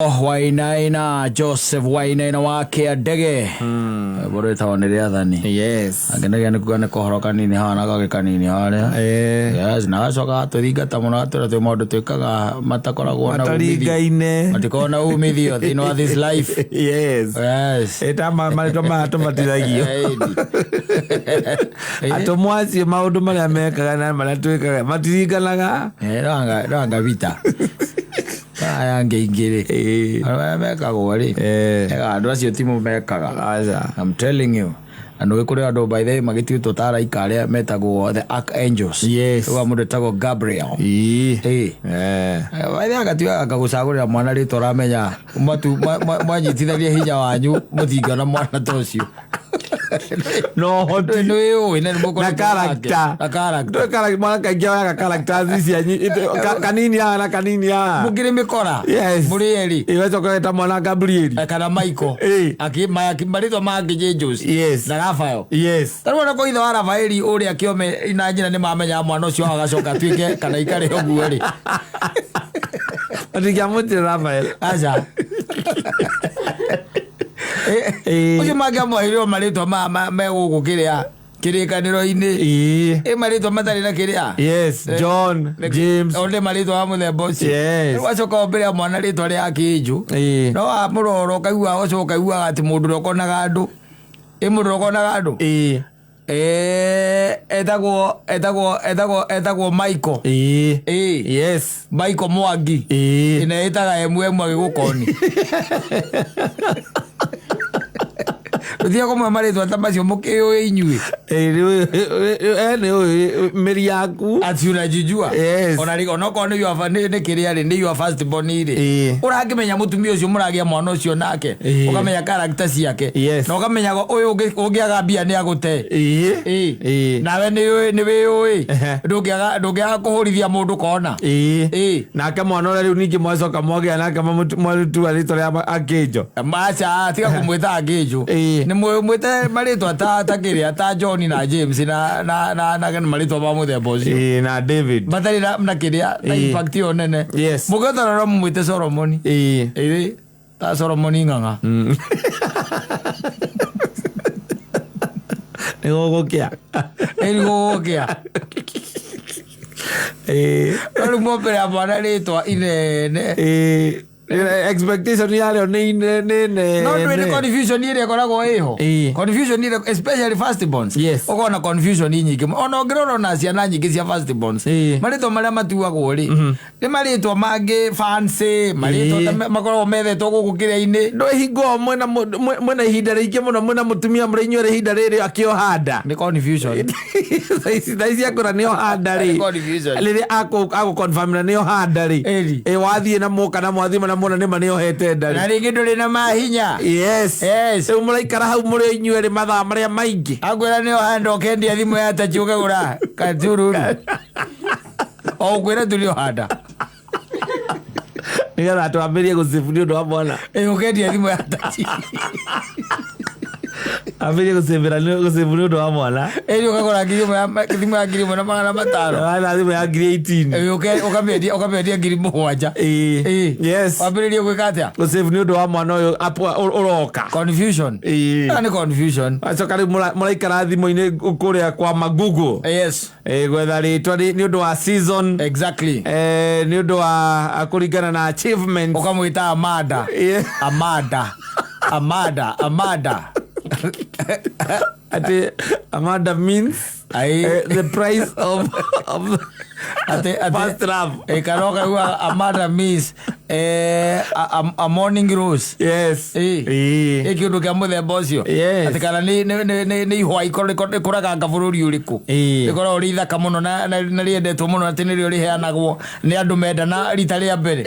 Wainaina Joseph Wainaina wa Kĩandege rwĩmbo rwĩtagwo nĩ rĩathani. Angenagia nĩ kuga nĩ kohoro kanini haha na gagĩ kanini harĩa. Yes, na agacoka agatũthingata mũno agatwĩra twĩ maũndũ twĩkaga matakoragwo na umithio, Mataringaine. matikoragwo na umithio thĩinĩ wa this life. Ĩta marĩtwa maya tũbatithagio. Atũmwo acio maũndũ marĩa mekaga na marĩa twĩkaga matiringanaga. Ranga vita aya angĩ aingĩ rĩ, andũ arĩa mekagwo rĩ, ega andũ acio timo mekaga. Aca. I'm telling you. Na nĩ kũrĩ andũ, by the way, magĩtuĩtwo ta araika arĩa metagwo the archangels. Rĩu mũndũ etagwo Gabriel. By the way, agatuĩka akagũcagũrĩra mwana rĩtwa ũramenya matu mwanyitithania hinya wanyu mũtingĩona mwana ta ũcio. No hoti. Nĩ wĩũĩ na nĩ Na mũkoretwo nake. character. Na character. Ndũĩ mwana kaingĩ oyaga characters cia kanini haha na kanini haha. Mũkĩrĩ mĩkora. Mũrĩ erĩ. Ĩgacoka geta mwana Gabrieli. Kana Michael. Marĩtwa mangĩ Angels. Na Raphael. Tarĩu ona kwa ithe wa Rafaeli ũrĩa kĩome na nyina nĩ mamenyaga mwana ũcio wao agacoka atuĩke kana ikare ũguo rĩ. Matingĩamũtire Raphael. Aca. Ũcio mangĩamũheire marĩtwa me gũkũ kĩrĩa kĩrĩkanĩro-inĩ. Ĩ marĩtwa matarĩ na kĩrĩa. John, James. Onde marĩtwa wa mũthemba ũcio. Rĩu wacoka ũmbĩre mwana rĩtwa rĩa kĩnjũ. No wamũrora ũkaigua ũcoka ũkaiguaga atĩ mũndũ ũrĩa ũkonaga andũ. Ĩ mũndũ ũrĩa ũkonaga andũ. Etagwo Michael. Michael Mwangi. Ĩna ĩtaga MM agĩgũkoni. Tũtige kũmwe marĩtwa ta macio mũkĩũĩ inyuĩ. Nĩ ũĩ mĩri yaku. Ati unajijua. Ona rĩ onokorwo nĩ your nĩ kĩrĩa rĩ, nĩ your first born rĩ. Ũrakĩmenya mũtumia ũcio mũragĩa mwana ũcio nake. Ũkamenya character ciake. Na ũkamenya ũyũ ũngĩaga mbia nĩ agũte. Nawe nĩ ũĩ nĩ wĩũĩ. Ndũngĩaga kũhũrithia mũndũ kona. Nake mwana ũrĩa rĩu ningĩ mwacoka mwagĩa nake mwatua rĩtwa rĩa Akĩnjo. Maca, tiga kũmwĩta Akĩnjo. Nĩ mwĩte marĩtwa ta kĩrĩa ta John na James na marĩtwa ma mũthemba ũcio. Na David. Matarĩ na kĩrĩa na impact ĩyo nene. Mũngĩhota no mũmwĩte Solomon. Ta Solomon Ng'ang'a. Nĩ gũgũkĩa. Nĩ gũgũkĩa. No rĩu mwombere ya mwana rĩtwa inene. Expectation yarĩo nĩ nene. No ndũĩ nĩ confusion ĩrĩa ĩkoragwo ĩho. Confusion ĩrĩa especially first borns. Ũkoragwo na confusion nyingĩ. Ona ũngĩrora ona ciana nyingĩ cia first borns. Marĩtwa marĩa matuagwo rĩ, nĩ marĩtwa mangĩ fancy, marĩtwa ta makoragwo methetwo gũkũ kĩrĩa-inĩ. Ndũĩ hingo ĩyo mwĩna ihinda rĩingĩ mũno, mwĩna mũtumia mũrĩ inyuĩ ihinda rĩrĩ akĩoha nda. Nĩ confusion. Thaa ici akwĩra nĩ oha nda rĩ. Nĩ confusion. Rĩrĩa agũconfirm nĩ oha nda rĩ. Wathiĩ na mũka na mwathiĩ na muona nĩ ma nĩ ohete nda rĩ. Na rĩngĩ ndũrĩ na mahinya. Rĩu mũraikara hau mũrĩ inyuĩ rĩ mathaa marĩa maingĩ. Akwĩra nĩ oha nda ũkendia thimũ ya tachi ũkagũra katururu. O ũkwĩra tu nĩ oha nda. Nĩgetha twambĩrĩrie gũcibu nĩ ũndũ wa mwana. Ũkendia thimũ ya tachi. Ambĩrĩrie gũcibu nĩ ũndũ wa mwana. Ũkagũra ngiri ĩmwe ya thimũ ya 1500. Wetha thimũ ya ngiri 18. Ũkamĩendia 7,000. Wambĩrĩrie gwĩka atĩa? Gũcibu nĩ ũndũ wa mwana ũyũ ũroka. Confusion. Ĩyo nĩ confusion. Acoka rĩu mũraikara thimũ-inĩ kũrĩa kwa Magugu. Gwetha rĩtwa nĩ ũndũ wa season. Nĩ ũndũ wa kũringana na achievement. Ũkamwĩta Amanda. Amanda. Amanda. Amanda. Ati Amanda means Ai. The price of Ati, first love. Kana ũkaigua Amanda means a morning rose. Kĩndũ kĩa mũthemba ũcio. Atĩ kana nĩ ihũa rĩkũraganga bũrũri ũrĩkũ. Rĩkoragwo rĩ ithaka mũno na rĩendetwo mũno atĩ nĩrĩo rĩheanagwo nĩ andũ mendana rita rĩa mbere.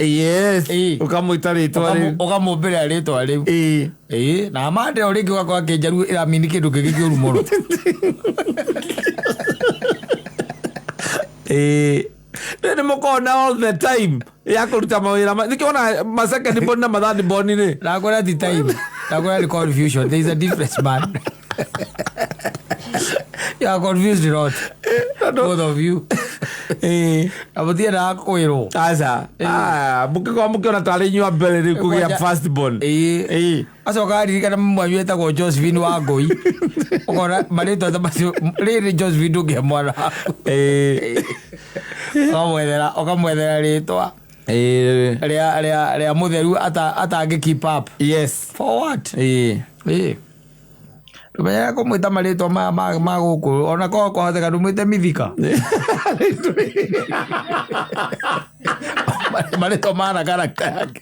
Ũkamwĩta rĩtwa rĩu. Ũkamũmbĩra rĩtwa rĩu. Na Amanda o rĩngĩ ũgakora kĩnjaruo ĩramini kĩndũ kĩngĩ kĩũru mũno. Nĩ mũkoragwo na all the time ya kũruta mawĩra nĩkĩo wona ma second born na ma third born rĩ. Ndakwĩra ti time. Ndakwĩra nĩ confusion. There is a difference, man. You are confused a lot. Both of you. Na mũtiendaga kwĩrwo. Aca. Ah, mũngĩkorwo mũkĩona tarĩ inyuĩ a mbere rĩu kũgĩa Kwanja- first born. Acoka aririkana mwanyu etagwo Josephine wa Ngũi, ũkona marĩtwa ta macio rĩrĩ Josephine ndũngĩhe mwana waku. Ũkamwethera rĩtwa rĩa mũtheru atangĩ keep up. For what? Ndũmenyere kũmwĩta marĩtwa maya ma gũkũ, ona korwo kwahoteka ndũmwĩte Mithika. Marĩtwa mana character yake.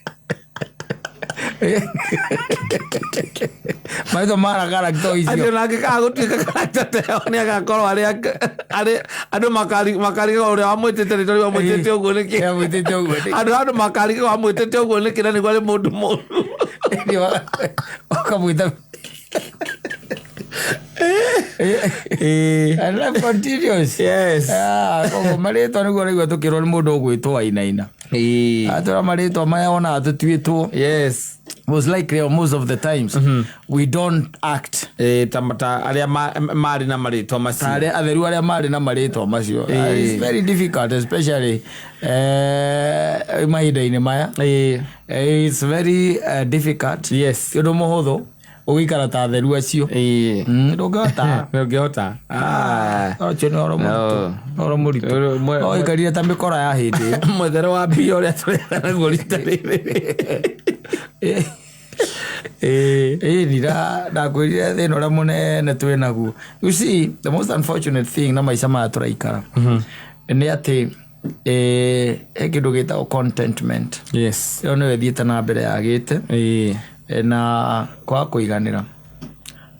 Marĩtwa mana character icio. Atĩ ona angĩkaga gũtuĩka character ta ĩyo, nĩ agakorwo arĩ andũ makarigwo ũrĩa wamwĩtĩte rĩtwa rĩu wamwĩtĩte ũguo nĩkĩ? Wamwĩtĩte ũguo nĩkĩ? Andũ makarigwo wamwĩtĩte ũguo nĩkĩ na nĩguo arĩ mũndũ mũru. Ũkamwĩta. And life continues. Ah, koguo marĩtwa nĩguo ũraigua tũkĩrwo nĩ mũndũ ũgwĩtwo Wainaina. Atwĩra marĩtwa maya onaga tũtuĩtwo. Most likely or most of the times we don't act Ta arĩa marĩ na marĩtwa macio. Ta arĩa atheru arĩa marĩ na marĩtwa macio. It's very difficult, especially mahinda-inĩ maya. It's very difficult. Ti ũndũ mũhũthũ ũgĩikara ta atheru acio. Ndũngĩhota. Ndũngĩhota. Ũcio nĩ ũhoro mũritũ. Ũhoro mũritũ. No ũikarire ta mĩkora ya hĩndĩ ĩyo. Mwethere wa mbia ũrĩa tũretha naguo rita rĩrĩ. Ĩni ndakwĩrire thĩna ũrĩa mũnene twĩ naguo. You see, the most unfortunate thing na maica maya tũraikara nĩ atĩ he kĩndũ gĩtagwo contentment. Ĩyo nĩyo ĩthiĩte na mbere yagĩte. Na kwaga kũiganĩra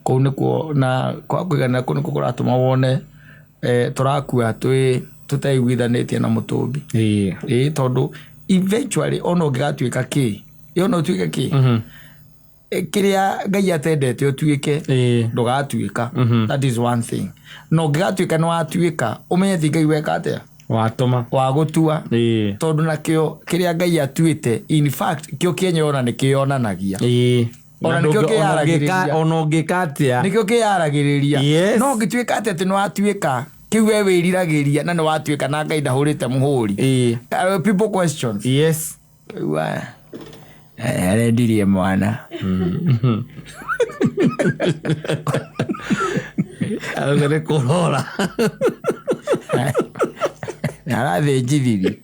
kũu nĩkuo, na kwaga kũiganĩra kũu nĩkuo kũratũma wone tũrakua twĩ tũteiguithanĩtie na mũtũmbi. Tondũ eventually ona ũngĩgatuĩka kĩ, ona ũtuĩke kĩ, kĩrĩa Ngai atendete ũtuĩke, ndũgatuĩka. That is one thing. Na ũngĩgatuĩka nĩ watuĩka, ũmenye ti Ngai weka atĩa? Watũma. Wa gũtua. Tondũ nakĩo kĩrĩa Ngai atuĩte, in fact, kĩo kĩenyewe ona nĩ kĩonanagia. Ona nĩkĩo kĩyaragĩrĩria. Ona ũngĩka atĩa? Nĩkĩo kĩyaragĩrĩria. No ũngĩtuĩka atĩa atĩ nĩ watuĩka, kĩu we wĩriragĩria na nĩ watuĩka na Ngai ndahũrĩte mũhũri. People questions. Wa, arendirie mwana. Arauga nĩ kũrora. Arathĩnjithirie.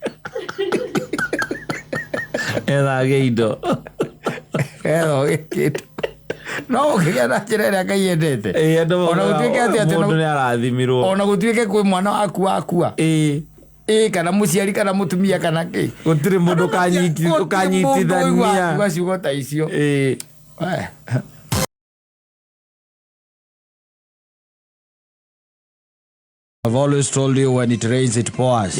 Ethage indo. Etha kĩndũ. No ũkĩgĩa na njĩra ĩrĩa Ngai endete. Andũ Ona gũtuĩke atĩ atĩ mũndũ nĩ arathimirwo. Ona gũtuĩke kwĩ mwana waku wakua. Kana mũciari kana mũtumia kana kĩ. Gũtirĩ mũndũ Andũ gũtirĩ mũndũ ũkanyitithania. ũiguaga ciugo ta icio. I've always told you when it rains it pours.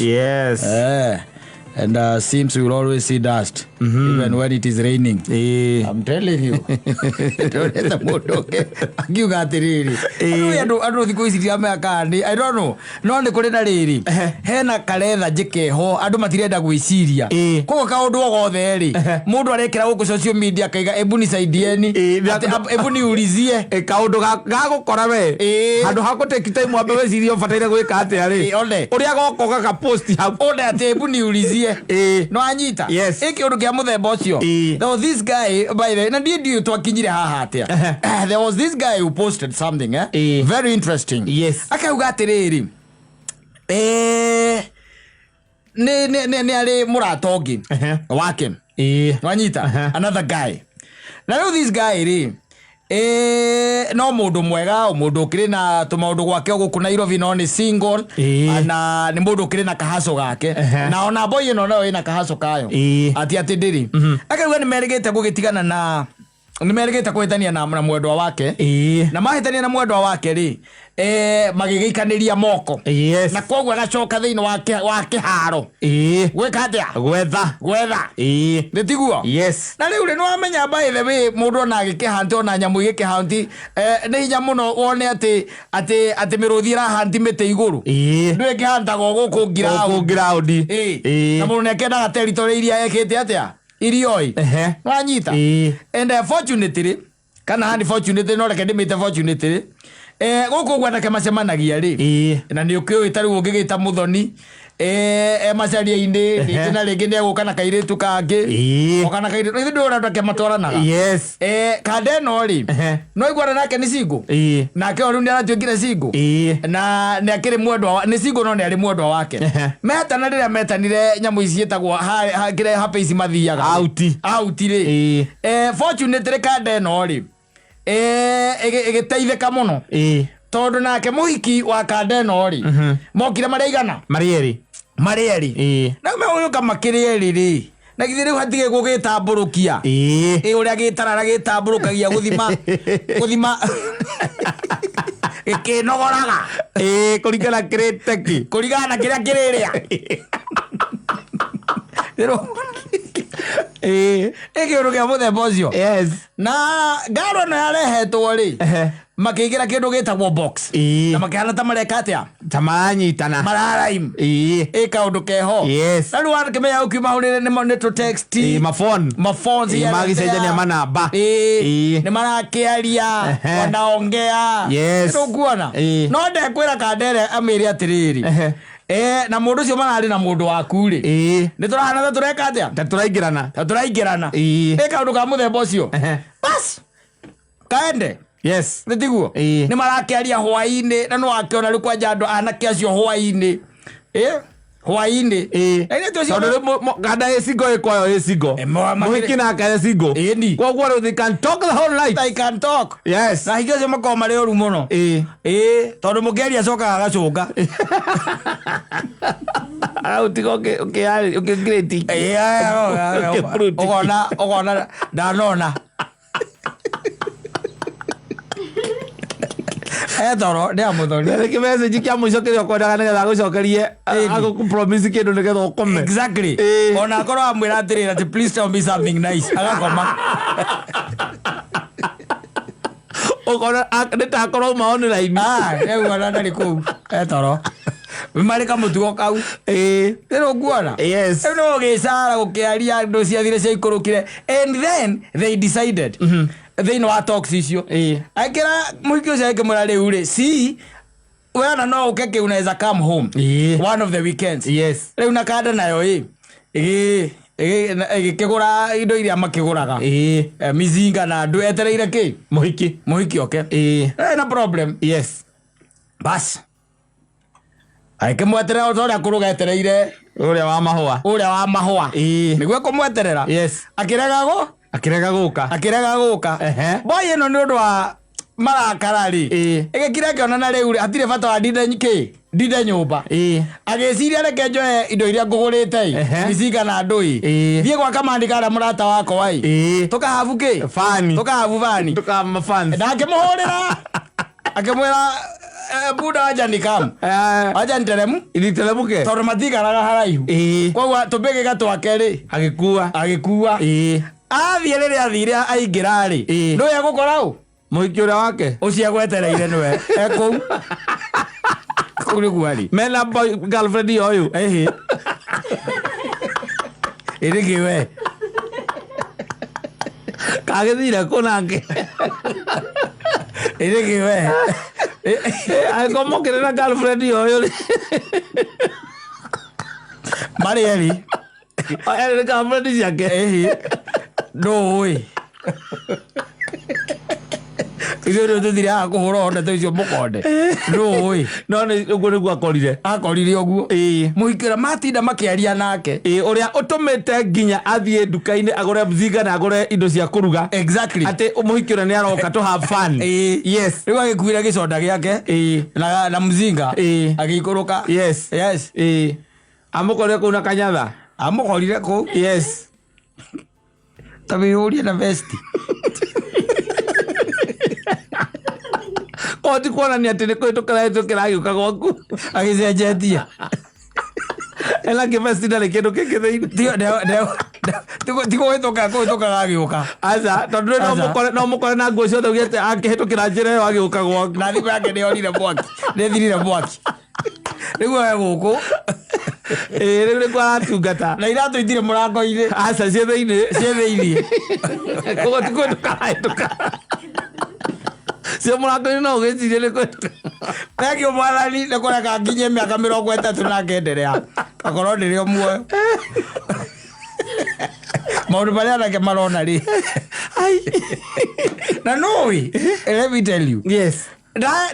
And seems you will always see dust, even when it is raining. I'm telling you. Ndorete mũndũ ũngĩ akiuga atĩrĩrĩ, andũ thikũ ici ndiramenya kana nĩ, I don't know. No nĩ kũrĩ na rĩrĩ, hena karetha njĩkeho, andũ matirenda gwĩciria. Koguo kaũndũ o gothe rĩ, mũndũ arekĩra gũkũ social media akaiga, ebu nisaidieni. Atĩ, ebu niulizie. Kaũndũ gagũkora we. Handũ ha gũtake time wambe wĩcirie ũbataire gwĩka atĩa rĩ. One. Ũrĩa goka gaka post hau. One atĩ ebu niulizie. No anyita. Ĩ kĩũndũ kĩa mũthemba ũcio. There was this guy, by the way, na ndiĩ ndiũĩ twakinyire haha atĩa. There was this guy who posted something, Very interesting. Akauga atĩrĩrĩ, nĩ arĩ mũrata ũngĩ wake. Wanyita? Another guy. Na rĩu this guy rĩ, no mũndũ mwega, o mũndũ ũkĩrĩ na tũmaũndũ gwake gũkũ Nairobi, no nĩ single, na nĩ mũndũ ũkĩrĩ na kahaco gake. Na ona boy ĩno nayo ĩna kahaco kayo. Ati atĩ ndĩrĩ. Akauga nĩ merĩgĩte gũgĩtigana na, nĩ merĩgĩte kũhĩtania na mwendwa wake. Na mahĩtania na mwendwa wake rĩ, magĩgĩikanĩria moko. Na koguo agacoka thĩinĩ wa kĩharo. Gwĩka atĩa? Gwetha. Gwetha. Nĩ tiguo? Na rĩu rĩ, nĩ wamenya by the way, mũndũ ona agĩkĩhanti, ona nyamũ igĩkĩhanti, nĩ hinya mũno wone atĩ mĩrũthi ĩrahanti mĩtĩ igũrũ. Ndũĩ ĩkĩhantaga o gũkũ ground. Gũkũ ground. Na mũndũ nĩakendaga territory iria ekĩte atĩa? Irioi. Wanyita? And fortunately, kana unfortunately, no reke ndĩmĩte fortunately, Gũkũ ũguo anake macemanagia rĩ, na nĩ ũkĩũĩ ta rĩu ũngĩgĩta Mũthoni, e macaria-inĩ, rĩngĩ na rĩngĩ nĩ egũka na kairĩtu kangĩ. Oka na kairĩtu, ithuĩ ndũĩ ũrĩa andũ ake matwaranaga. Kanda ĩno rĩ, no iguana nake nĩ single. Nake o rĩu nĩ aratuĩkire single. Na nĩ akĩrĩ mwendwa nĩ single, no nĩ arĩ mwendwa wake. Metana, rĩrĩa metanire nyamũ ici ciĩtagwo kĩrĩa happy ici mathiaga Out. Out rĩ, fortunately kanda ĩno rĩ, ĩgĩteithĩka mũno, tondũ nake mũhiki wa kanda ĩno rĩ, mokire marĩ aigana? Marĩ erĩ. Marĩ erĩ. Na megũgĩũka makĩrĩ erĩ rĩ, na githĩ rĩu hatige gũgĩtambũrũkia? Ĩ ũrĩa gĩtarara gĩtambũrũkagia gũthima gĩkĩnogoraga. Kũringana kĩrĩte kĩ. Kũringana na kĩrĩa kĩrĩrĩa. Ĩ kĩũndũ kĩa mũthemba ũcio. Na ngaro ĩno yarehetwo rĩ, makĩingĩra kĩndũ gĩtagwo box, na makĩhana ta mareka atĩa? Ta maranyitana. Mararaim. Ĩ kaũndũ keho. Na rĩu wakĩmenya ũkiuma hau rĩrĩ nĩ tũ text. Mafon. Maphones here and magĩcenjania there. Manamba. Nĩ marakĩaria, wanaongea. Nĩũkuona. No ndekwĩra kandere amĩre atĩrĩrĩ, na mũndũ ũcio mararĩ na mũndũ waku rĩ, nĩ tũrahana ta tũreka atĩa? Ta tũraingĩrana. Ta tũraingĩrana. Ĩ kaũndũ ka mũthemba ũcio. Bas kaende. Nĩ tiguo? Nĩ marakĩaria hwaĩ-inĩ, na nĩ wakĩona rĩu kwanja andũ anake acio hwaĩ-inĩ, hwaĩ-inĩ. Na ithuĩ tũcio. Tondũ rĩu kanda ĩ single, ĩ kwayo ĩ single. Mũhiki nake ĩ single. Ĩni. Koguo rĩu they can talk the whole night. They can talk. Na hingo acio makoragwo marĩ ũru mũno. Ĩ tondũ mũkĩaria acokaga agacũnga. Arautiga ũkĩngirĩti. Ũkĩfruit. Ũkona ndanona etoro nĩ amũthoni. Nĩ kĩmessage kĩa mũico kĩrĩa ũkwendaga nĩgetha agũcokerie, agũpromise kĩndũ nĩgetha ũkome? Exactly. Ona akorwo amwĩra atĩrĩrĩ atĩ, "Please tell me something nice," agakoma. Ũkona nĩ ta akorwo uma online. Ah, rĩu ona ndarĩ kũu etoro, marĩ kamũtugo kau. Rĩrĩ ũkuona. Rĩu nĩ gũgĩcara gũkĩaria andũ ciathire ciaikũrũkire, and then they decided thĩinĩ wa talks icio, akĩra mũhiki ũcio, akĩmwĩra, "Rĩu rĩ, see we ona no ũke kĩ, unaweza come home one of the weekends." Rĩu na kanda nayo ĩ ĩgĩkĩgũra indo iria makĩgũraga, mizinga na andũ etereire kĩ? Mũhiki. Mũhiki oke. Na problem. Bas agĩkĩmweterera o ta ũrĩa kũrũga etereire. Ũrĩa wa mahũa. Ũrĩa wa mahũa. Nĩguo ekũmweterera. Akĩrega gũ Akĩrega gũka. Akĩrega gũka. Boy ĩno nĩ ũndũ wa marakara rĩ, ĩgĩkira ĩkĩona na rĩu rĩ, hatirĩ bata wa ndinde kĩ, ndinde nyũmba. Agĩciria, "Reke njoe indo iria ngũgũrĩte ĩ, micinga na andũ ĩ, thiĩ gwa kamandi karĩa mũrata wakwa ĩ, tũkahabu kĩ?" Fani. Tũkahabu bani. Tũkama fans. Na akĩmũhũrĩra akĩmwĩra, "Buda, aja nikam, aja niteremu." Niteremũke. Tondũ matikaraga haraihu. Koguo tũmbĩgĩga twake rĩ, Agĩkua. Agĩkua. Athiĩ, rĩrĩa athire aingĩra rĩ, nĩwe egũkora ũ? Mũhiki ũrĩa wake. Ũcio egwetereire nĩwe ekũu kũu nĩguo arĩ. Mena boy girlfriend ũyũ. Ĩhĩ, ĩrĩ kĩwe. Kagĩthire kũ nake? Ĩrĩ kĩwe. Angĩkorwo mokĩre na girlfriend ũyũ rĩ. Marĩ erĩ. Erĩ nĩ girlfriend ciake. Ĩhĩ, ndũĩ ithuĩ rĩu tũthire haha kũhũra honete ũcio mũkonde, ndũĩ. No nĩ ũguo nĩguo akorire. Akorire ũguo. Mũhiki ũrĩa matinda makĩaria nake. Ũrĩa ũtũmĩte nginya athiĩ nduka-inĩ agũre mzinga na agũre indo cia kũruga. Atĩ mũhiki ũrĩa nĩ aroka to have fun. Rĩu agĩkuire gĩconda gĩake na mzinga, agĩikũrũka. Amũkorire kũu na kanyatha. Amũkorire kũu. Ta wĩyũrie na vesti. Ko ti kuonania atĩ nĩ kũhĩtũkĩra hĩtũkĩra agĩũka gwaku. Agĩcenjetie. Ena kĩvesti ndarĩ kĩndũ kĩngĩ thĩinĩ. Ti kũhĩtũka kũhĩtũkaga agĩũka. Aca, tondũ rĩu no Aca. mũkore, no mũkore na nguo ciothe ugĩte akĩhĩtũkĩra njĩra ĩyo agĩũka gwaku. Na thimũ yake nĩ yorire mwaki, nĩ thirire mwaki, rĩu we gũkũ. Rĩu nĩkuo aratungata. Na iratũ itirĩ mũrango-inĩ. Aca, ciĩ thĩinĩ. Ciĩ thĩiniĩ. Koguo ti kũhĩtũka arahĩtũka. Cio mũrango-inĩ no ũgĩcirie nĩ kũhĩtũka. Thengiũ mwathani nĩ kũreka nginye mĩaka 30 na ngenderea akorwo ndĩrĩ o muoyo. Maũndũ marĩa anake marona rĩ, na nũĩ, let me tell you,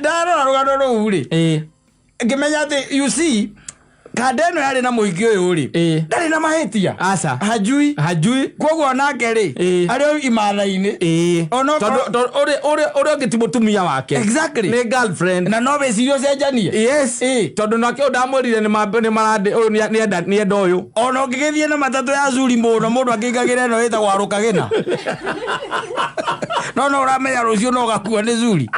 ndarora rũgano rũu rĩ, ngĩmenya atĩ, you see, kanda ĩno yarĩ na mũhiki ũyũ rĩ, ndarĩ na mahĩtia. Aca. Hajui. Hajui. Koguo nake rĩ, arĩ o imatha-inĩ. Ona Tondũ ũrĩa ũngĩ ti mũtumia wake. Exactly. Nĩ girlfriend. Na no wĩcirie ũcenjanie. Yes. Tondũ nake ũyũ ndamwĩrire nĩ marandĩ ũyũ nĩenda ũyũ. Ona ũngĩgĩthiĩ na matatũ ya zuri mũno, mũndũ angĩingagĩra ĩno ĩtagwo arũkagĩna, no no ũramenya rũciũ no ũgakua nĩ zuri.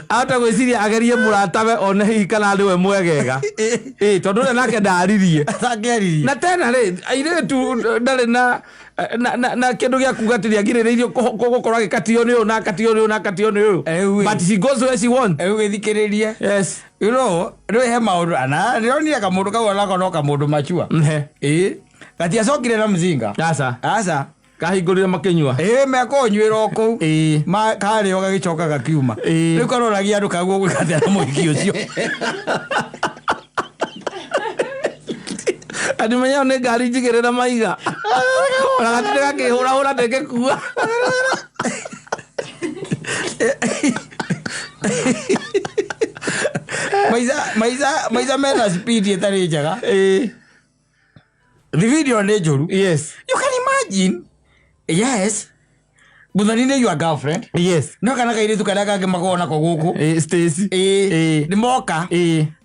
Ahota gwĩciria agerie mũratawe one hihi kana nĩwe mwegega. Tondũ ũrĩa nake ndaririe. Atangĩaririe. Na tena rĩ, airĩtu ndarĩ na kĩndũ gĩa kuga atĩ nĩagirĩrĩirio gũkorwo agĩkatio nĩ ũyũ na akatio nĩ ũyũ na akatio nĩ ũyũ. Ewe. But she goes where she wants. Rĩu gĩthikĩrĩrie. Yes. You know, rĩu he maũndũ ana ndĩronire kamũndũ kau onako no kamũndũ machua. Gatiacokire na mzinga. Aca. Aca. Kahingũrire makĩnyua. Mekũnyuĩra o kũu. Karĩo gagĩcoka gakiuma. Rĩu karoragia andũ kaguo gwĩka atĩa na mũhiki ũcio. Andũ menyaga nĩ ngari njigĩrĩra maiga. Ona gatinde gakĩhũrahũra ndĩngĩkua. Maica, maica, maica mena speed ĩtarĩ njega. The video nĩ njũru. Yes. You can imagine. Yes. Muthoni nĩ your girlfriend. Yes. No kana kairĩtu karĩa kangĩ makoragwo nako gũkũ. Stacy. Nĩ moka.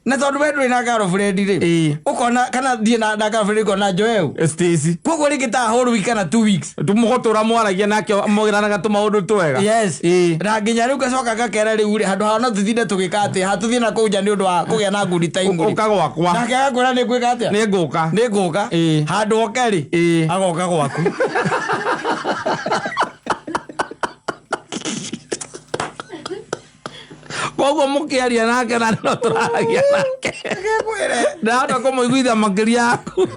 Na tondũ we ndũrĩ na girlfriend rĩ, ũkona kana thiĩ na girlfriend ũkona Joel. Stacy. Koguo rĩngĩ ta whole week kana 2 weeks. Tũmũgũtũra mwaragia nake mũgĩranaga tũmaũndũ twega. Yes. Na nginya rĩu gacoka gakera rĩu rĩ, handũ ha no tũtinde tũgĩka atĩ, ha tũthiĩ na kũu nja nĩ ũndũ wa kũgĩa na good time rĩ. Ũka gwakwa. Nake agakwĩra nĩ ngwĩka atĩa? Nĩ ngũka. Nĩ ngũka. Handũ oke rĩ, agoka gwaku. Koguo mũkĩaria nake na no tũraragia nake. Ngĩkwĩre. Ndahota kũmũiguithia makĩria yaku.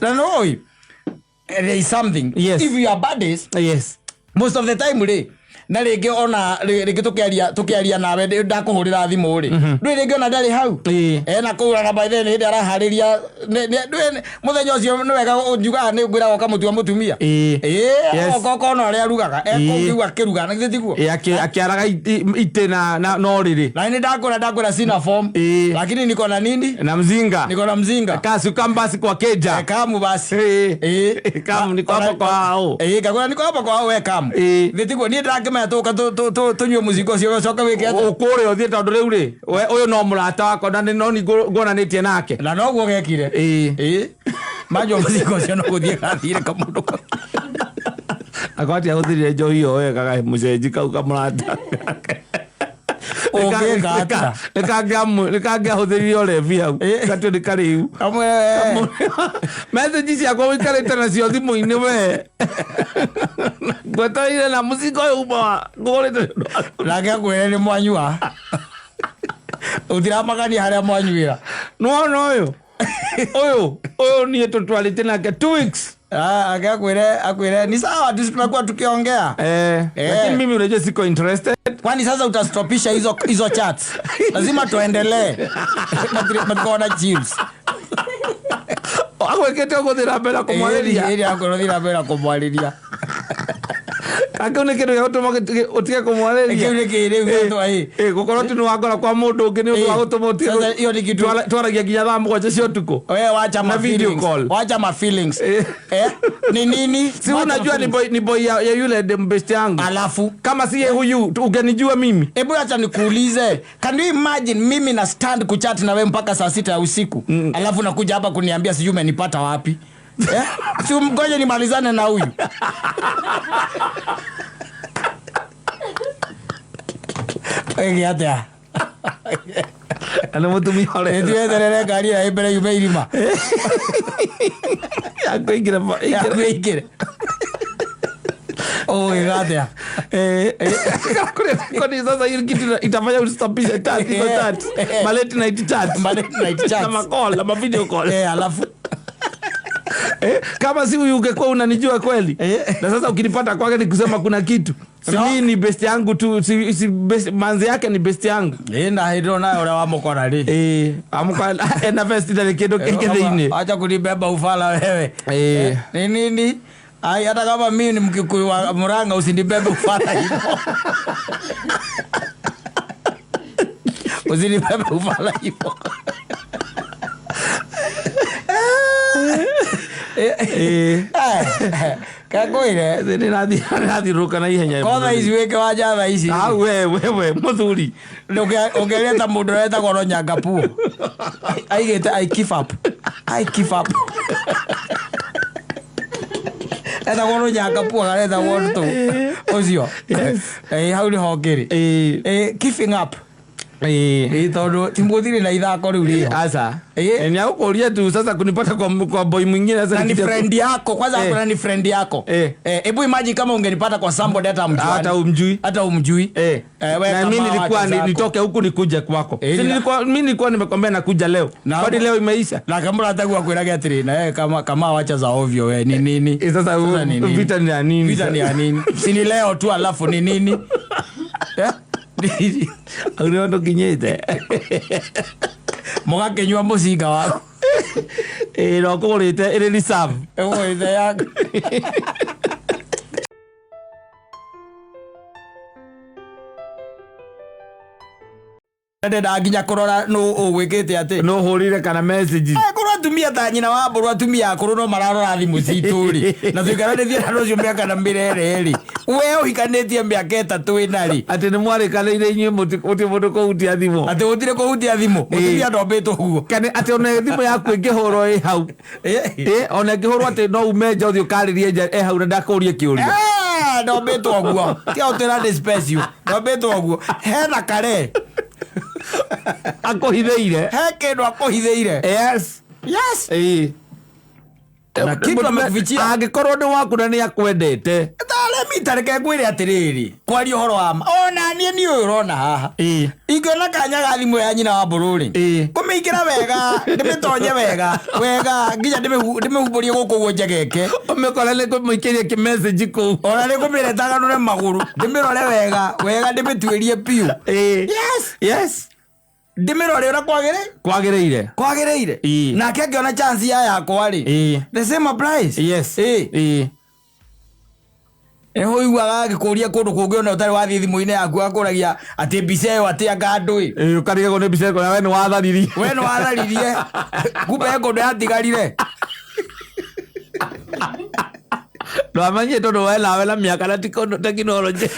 Na no, there is something. Yes. If you are buddies, Yes. most of the time rĩ, na rĩngĩ ona rĩngĩ tũkĩaria nawe ndakũhũrĩra thimũ rĩ, ndũĩ rĩngĩ ona ndarĩ hau. Ena kũu na by then hĩndĩ araharĩria, ndũĩ mũthenya ũcio nĩ wega njugaga nĩ ngwĩraga ũkamũtua mũtumia. Yes. Oka ũkona ũrĩa arugaga. Kũu kĩu akĩruga, na githĩ tiguo? Akĩaraga itĩ na ũrĩrĩ. Na nĩ ndakwĩra sina form. Lakini niko na nini? Na mzinga. Niko na mzinga. Kasi ukambasi kwa keja. Kamu basi. Kamu niko hapa kwa hao. Ngakũra niko hapa kwa hao, we kamu. Githĩ tiguo? Niĩ ndĩrakĩmenya tũka tũnyue mũcinga ũcio ũcoke wĩke atĩa? Ũkũrĩa ũthiĩ tondũ rĩu rĩ, we ũyũ no mũrata wakwa na no nĩ nguonanĩtie nake. Na noguo gekire. Manyua mũcinga ũcio no gũthiĩ gathire kamũndũ kau. Akwati ahũthĩrire njohi ĩyo wega mũcenji kau kamũrata. Ũngĩka atĩa? Nĩkangĩahũthĩrire ũrebi hau. Gatue nĩ karĩu. Kamwe. Message ciakwa ũikarĩte nacio thimũ-inĩ we. Ngwetereire na mũcinga ũyũ uma wa ngũgũrĩte nĩ ũndũ waku. Nake akwĩre nĩ mwanyua. Ũtiramakania harĩa mwanyuĩra. Nĩwona ũyũ? Ũyũ niĩ tũtwarĩte nake 2 weeks. Akwĩre ni sawa tu tumekuwa tukiongea. Lakini mimi unajua siko interested. Kwani sasa utastopisha hizo chats? Lazima tuendelee. Matukaona chips. Agwĩkĩte ũgũthiĩ na mbere kũmwarĩria. Ĩĩ, agũthiĩ na mbere kũmwarĩria. Kangĩ nĩ kĩndũ gĩa gũtũma ũtige kũmwarĩria. Kĩu nĩ kĩĩ rĩu gĩatwa, ĩ? Gũkorwo tu nĩ wakora kwa mũndũ ũngĩ nĩ ũndũ wa gũtũma ũtige Sasa hiyo ni kitu twaragia nginya thaa 7 cia ũtukũ. Wewe wacha Na ma video feelings. call. Wacha ma feelings. Ni nini? Si Wacha unajua ma ni feelings. boy, ni boy ya yule dem best yangu. Alafu kama si yeye huyu ungenijua mimi. Hebu acha nikuulize. Can you imagine mimi na stand kuchat na wewe mpaka saa 6 ya usiku? Alafu nakuja hapa kuniambia sijui umenipata wapi? Si mgoje nimalizane na huyu. Egi atia. Ana mutumia ũrĩa. Nĩtweterere ngari ĩyo mbere yume irima. Ya kũingĩra Ya ingĩra. kũingĩra. Ũgĩka atĩa? Kwani sasa hiyo kitu itafanya ustopishe chat, hizo chat. Ma late night chat. Ma late night chats. Na ma call, na ma video call. Alafu. Kama si huyu ungekuwa unanijua kweli? Eh. Na sasa ukinipata kwake ni kusema kuna kitu. Si No. mimi ni best yangu tu, si best, manzi yake ni best yangu. Ĩ na hĩndĩ ĩyo nawe ũrĩa wamũkora rĩ. Amuka ena vest ndarĩ kĩndũ kĩngĩ thĩinĩ. Acha kunibeba ufala wewe. Eh. Ni nini? Ai, hata kama mimi ni Mkikuyu wa Murang'a usinibebe ufala hivyo. Usinibebe ufala hivyo. Kakwire. Nĩrathiũrũrũka na ihenya. Ko thaa ici wĩ kĩwanja thaa ici. Ah, we we mũthuri. Ũngĩrĩa ta mũndũ ũrĩa wetagwo Ronyangapuo. Aigĩte I give up. I give up. Etagwo Ronyangapuo kana etagwo ndũ ũcio. Yes. Hau nĩho ngĩrĩ. Giving up. Tondũ ti mũthirĩ na ithako rĩu rĩho. Asa. Eh. Ni akukuulia tu sasa kunipata kwa boy mwingine sasa Na ni nikija- friend yako kwanza. Kuna ni friend yako. Hebu imagine kama ungenipata kwa somebody hata mjuani. Hata umjui. Hata umjui. We Na kama mimi nilikuwa wacha zako. nitoke huku nikuje kwako. Si mimi nilikuwa nimekwambia nakuja leo. Kwani leo imeisha? Na kama unataka kuiraga atiri na wewe kama wacha za ovyo we ni nini? Sasa ni nini? vita ni ya nini? Vita ni ya nini? Si ni leo tu alafu ni nini? Eh? Au ndio ndo kinyete. Mũgakĩnyua mũcinga waku. No kũgũrĩte ĩrĩ reserve. Ĩgũrĩte yaku. Ndenda nginya kũrora nũ ũgwĩkĩte atĩ. No hũrire kana message. Korwo atumia ta nyina wa mbũrũ atumia akũrũ no mararora thimũ citũ rĩ. Na tũikaranĩtie na andũ acio mĩaka na mĩrere rĩ. We ũhikanĩtie mĩaka 3 ĩna rĩ. Atĩ nĩ mwarĩkanĩire inyuĩ mũti mũndũ kũhutia thimũ. Atĩ gũtirĩ kũhutia thimũ. Mũtumia ndombĩtwo ũguo. Kana atĩ ona thimũ yaku ĩngĩhũrwo ĩ hau. Ona ĩngĩhũrwo atĩ no ume nja ũthiĩ ũkarĩrie nja ĩ hau na ndakũrie kĩũria. Ndombĩtwo ũguo. Tiga gũtwĩra nĩ special. Ndombĩtwo ũguo. Hena kare. Akũhithĩire. He kĩndũ akũhithĩire. Yes. Yes. Na kitu amekufichia. Angĩkorwo nĩ waku na nĩ akwendete. Taremi reke ngwĩre atĩrĩrĩ, kwaria ũhoro wa ma ona niĩ niĩ ũyũ ũrona haha. Ingĩona kanya ga thimũ ya nyina wa mbũrũ rĩ, kũmĩingĩra wega, ndĩmĩtonye wega wega nginya ndĩmĩhumbũrie gũkũ ũguo njegeke. Ũmĩkore nĩ kũmũikĩria kĩmessage kũu. Ona nĩ kũmĩretaganũre magũrũ, ndĩmĩrore wega wega, ndĩmĩtuĩrie biũ. Yes. Yes. Ndĩmĩrore ũrĩa Kwagĩrĩire. kwagĩrĩire. Nake angĩona chance ya yakwa rĩ, the same applies. Yes. Nĩho ũiguaga agĩkũria kũndũ kũngĩ ona ũtarĩ wathiĩ thimũ-inĩ yaku akũragia atĩ mbica ĩyo atĩ anga ndũĩ. Ũkarigagwo nĩ mbica ĩyo we nĩ watharirie. We nĩ watharirie. Kumbe he kũndũ yatigarire. Ndwamanyire tondũ we nawe na mĩaka na tekinoronjĩ.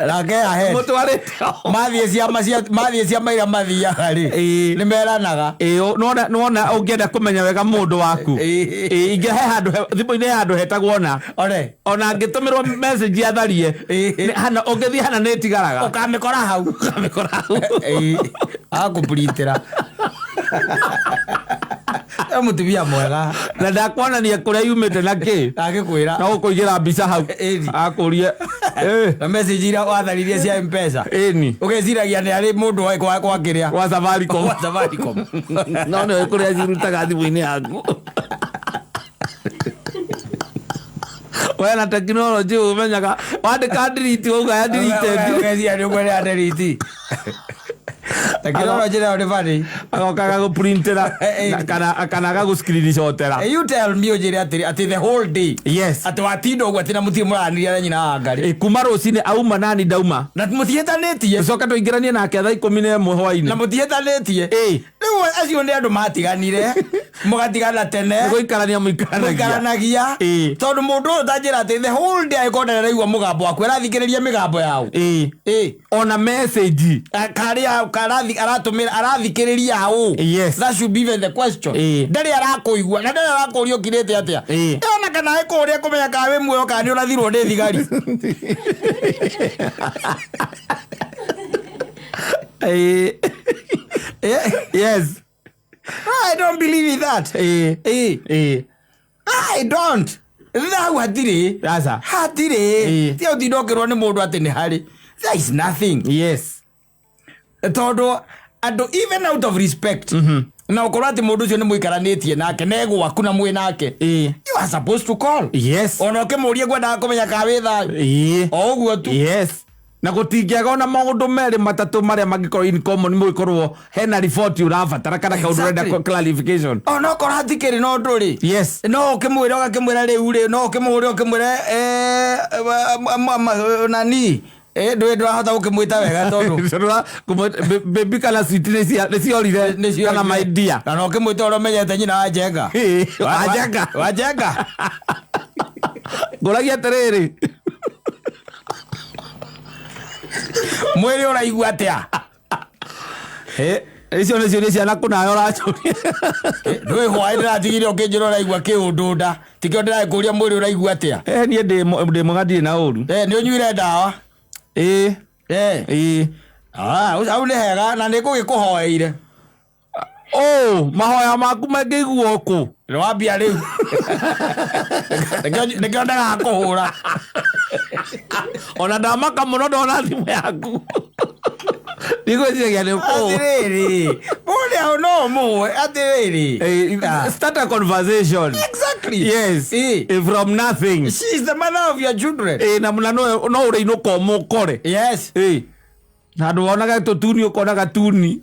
Nake ahe. Mũtwarĩte. Mathiĩ ciama cia mathiĩ ciama iria mathiaga rĩ. Nĩ meranaga. Nĩwona ũngĩenda kũmenya wega mũndũ waku. Ingĩ he handũ thimũ-inĩ he handũ hetagwo ona. Ore. Ona angĩtũmĩrwo message atharie. Hana ũngĩthiĩ hana nĩ ĩtigaraga. Ũkamĩkora hau. Ũkamĩkora hau. Agakũpurintĩra. Mũtumia mwega. Na ndakuonania kũrĩa yumĩte na kĩ. Agĩkwĩra. No gũkũigĩra mbica hau. Akũrie. Na message iria watharirie cia M-Pesa. Ĩni. Ũgeciragia nĩ arĩ mũndũ wa kwa kĩrĩa. Wa Safaricom. Wa Safaricom. No nĩ kũrĩa cirutaga thimũ-inĩ yaku. We na tekinoronjĩ ũmenyaga wandĩka delete wauga ya deleted. Ũgeciria nĩ ũkwenda delete. Tekinoronjĩ nayo nĩ funny. Agoka agagũprintĩra kana agagũ-screenshotera. You tell me ũnjĩre atĩrĩ atĩ the whole day. Yes. Atĩ watinda ũguo atĩ na mũtirĩ mũranĩria na nyina wa Ngarĩ. Kuma rũcinĩ auma nani ndauma. Na mũtiĩtanĩtie. Tũcoke tũingĩranie nake thaa 11 hwainĩ. Na mũtiĩtanĩtie. Rĩu acio nĩ andũ matiganire. Mũgatigana tene. Nĩ gũikarania mũikaranagia. Mũikaranagia. Tondũ mũndũ ũyũ tanjĩra atĩ the whole day angĩkorwo ndaraigua mũgambo waku arathikĩrĩria mĩgambo yao. Ona message. Karĩa aratũmĩra arathikĩrĩria hau. Yes. That should be even the question. Ndarĩ arakũigua na ndarĩ arakũria ũkirĩte atĩa. Ona kana ekũria kũmenya kana wĩ muoyo kana nĩ ũrathirwo nĩ thigari. Yes. I don't believe in that. I don't. Hau hatirĩ. Aca. Hatirĩ. Ti ũtinda ũkĩrwo nĩ mũndũ atĩ nĩ harĩ. There is nothing. Yes. Tondũ andũ even out of respect. Na ũkorwo atĩ mũndũ ũcio nĩ mũikaranĩtie nake na egwaku na mwĩ nake, you are supposed to call. Ona ũkĩmũrie ngwendaga kũmenya kana wĩ thayũ. O ũguo tu. Yes, na gũtingĩaga ona maũndũ merĩ matatũ marĩa mangĩkorwo in common, mũgĩkorwo hena riboti ũrabatara kana kaũndũ ũrenda clarification. Ona okorwo hatikĩrĩ na ũndũ rĩ, no ũkĩmwĩra, ũgakĩmwĩra rĩu rĩ, no ũkĩmũhũre ũkĩmwĩre, nani, ndũĩ ndũrahota gũkĩmwĩta wega tondũ Baby kana sweet nĩ ciorire. Nĩciorire. Kana my dear. Kana ũkĩmwĩta ũrĩa ũmenyete nyina wa Njenga. Wa Njenga. Wa Njenga. Ngũragia atĩrĩrĩ. Mwĩrĩ ũraigua atĩa? Icio nĩcio nĩ ciana kũnayo ũracũria. Ndũĩ hwaĩ ndĩratigire ũkĩnjĩra ũraigua kĩũndũ nda, tikĩo ndĩrakũria mwĩrĩ ũraigua atĩa. Niĩ ndĩ mwega, ndirĩ na ũru. Nĩ ũnyuire ndawa? Ĩĩ. Ĩĩ. Ah, hau nĩ hega na nĩ ngũgĩkũhoeire. Oh, mahoya maku mangĩiguo kũ? Nĩ wambia rĩu. Nĩkĩo ndegaga kũhũra. Ona ndamaka mũno ndona thimũ yaku. Ndigwĩciragia nĩ kũ. Atĩrĩrĩ, mũndũ hau no ũmũĩ atĩrĩrĩ. Start a conversation. Exactly. Yes. From nothing. She is the mother of your children. Na no ũrĩinũka ũmũkore. Handũ wonaga tũtuni ũkona gatuni.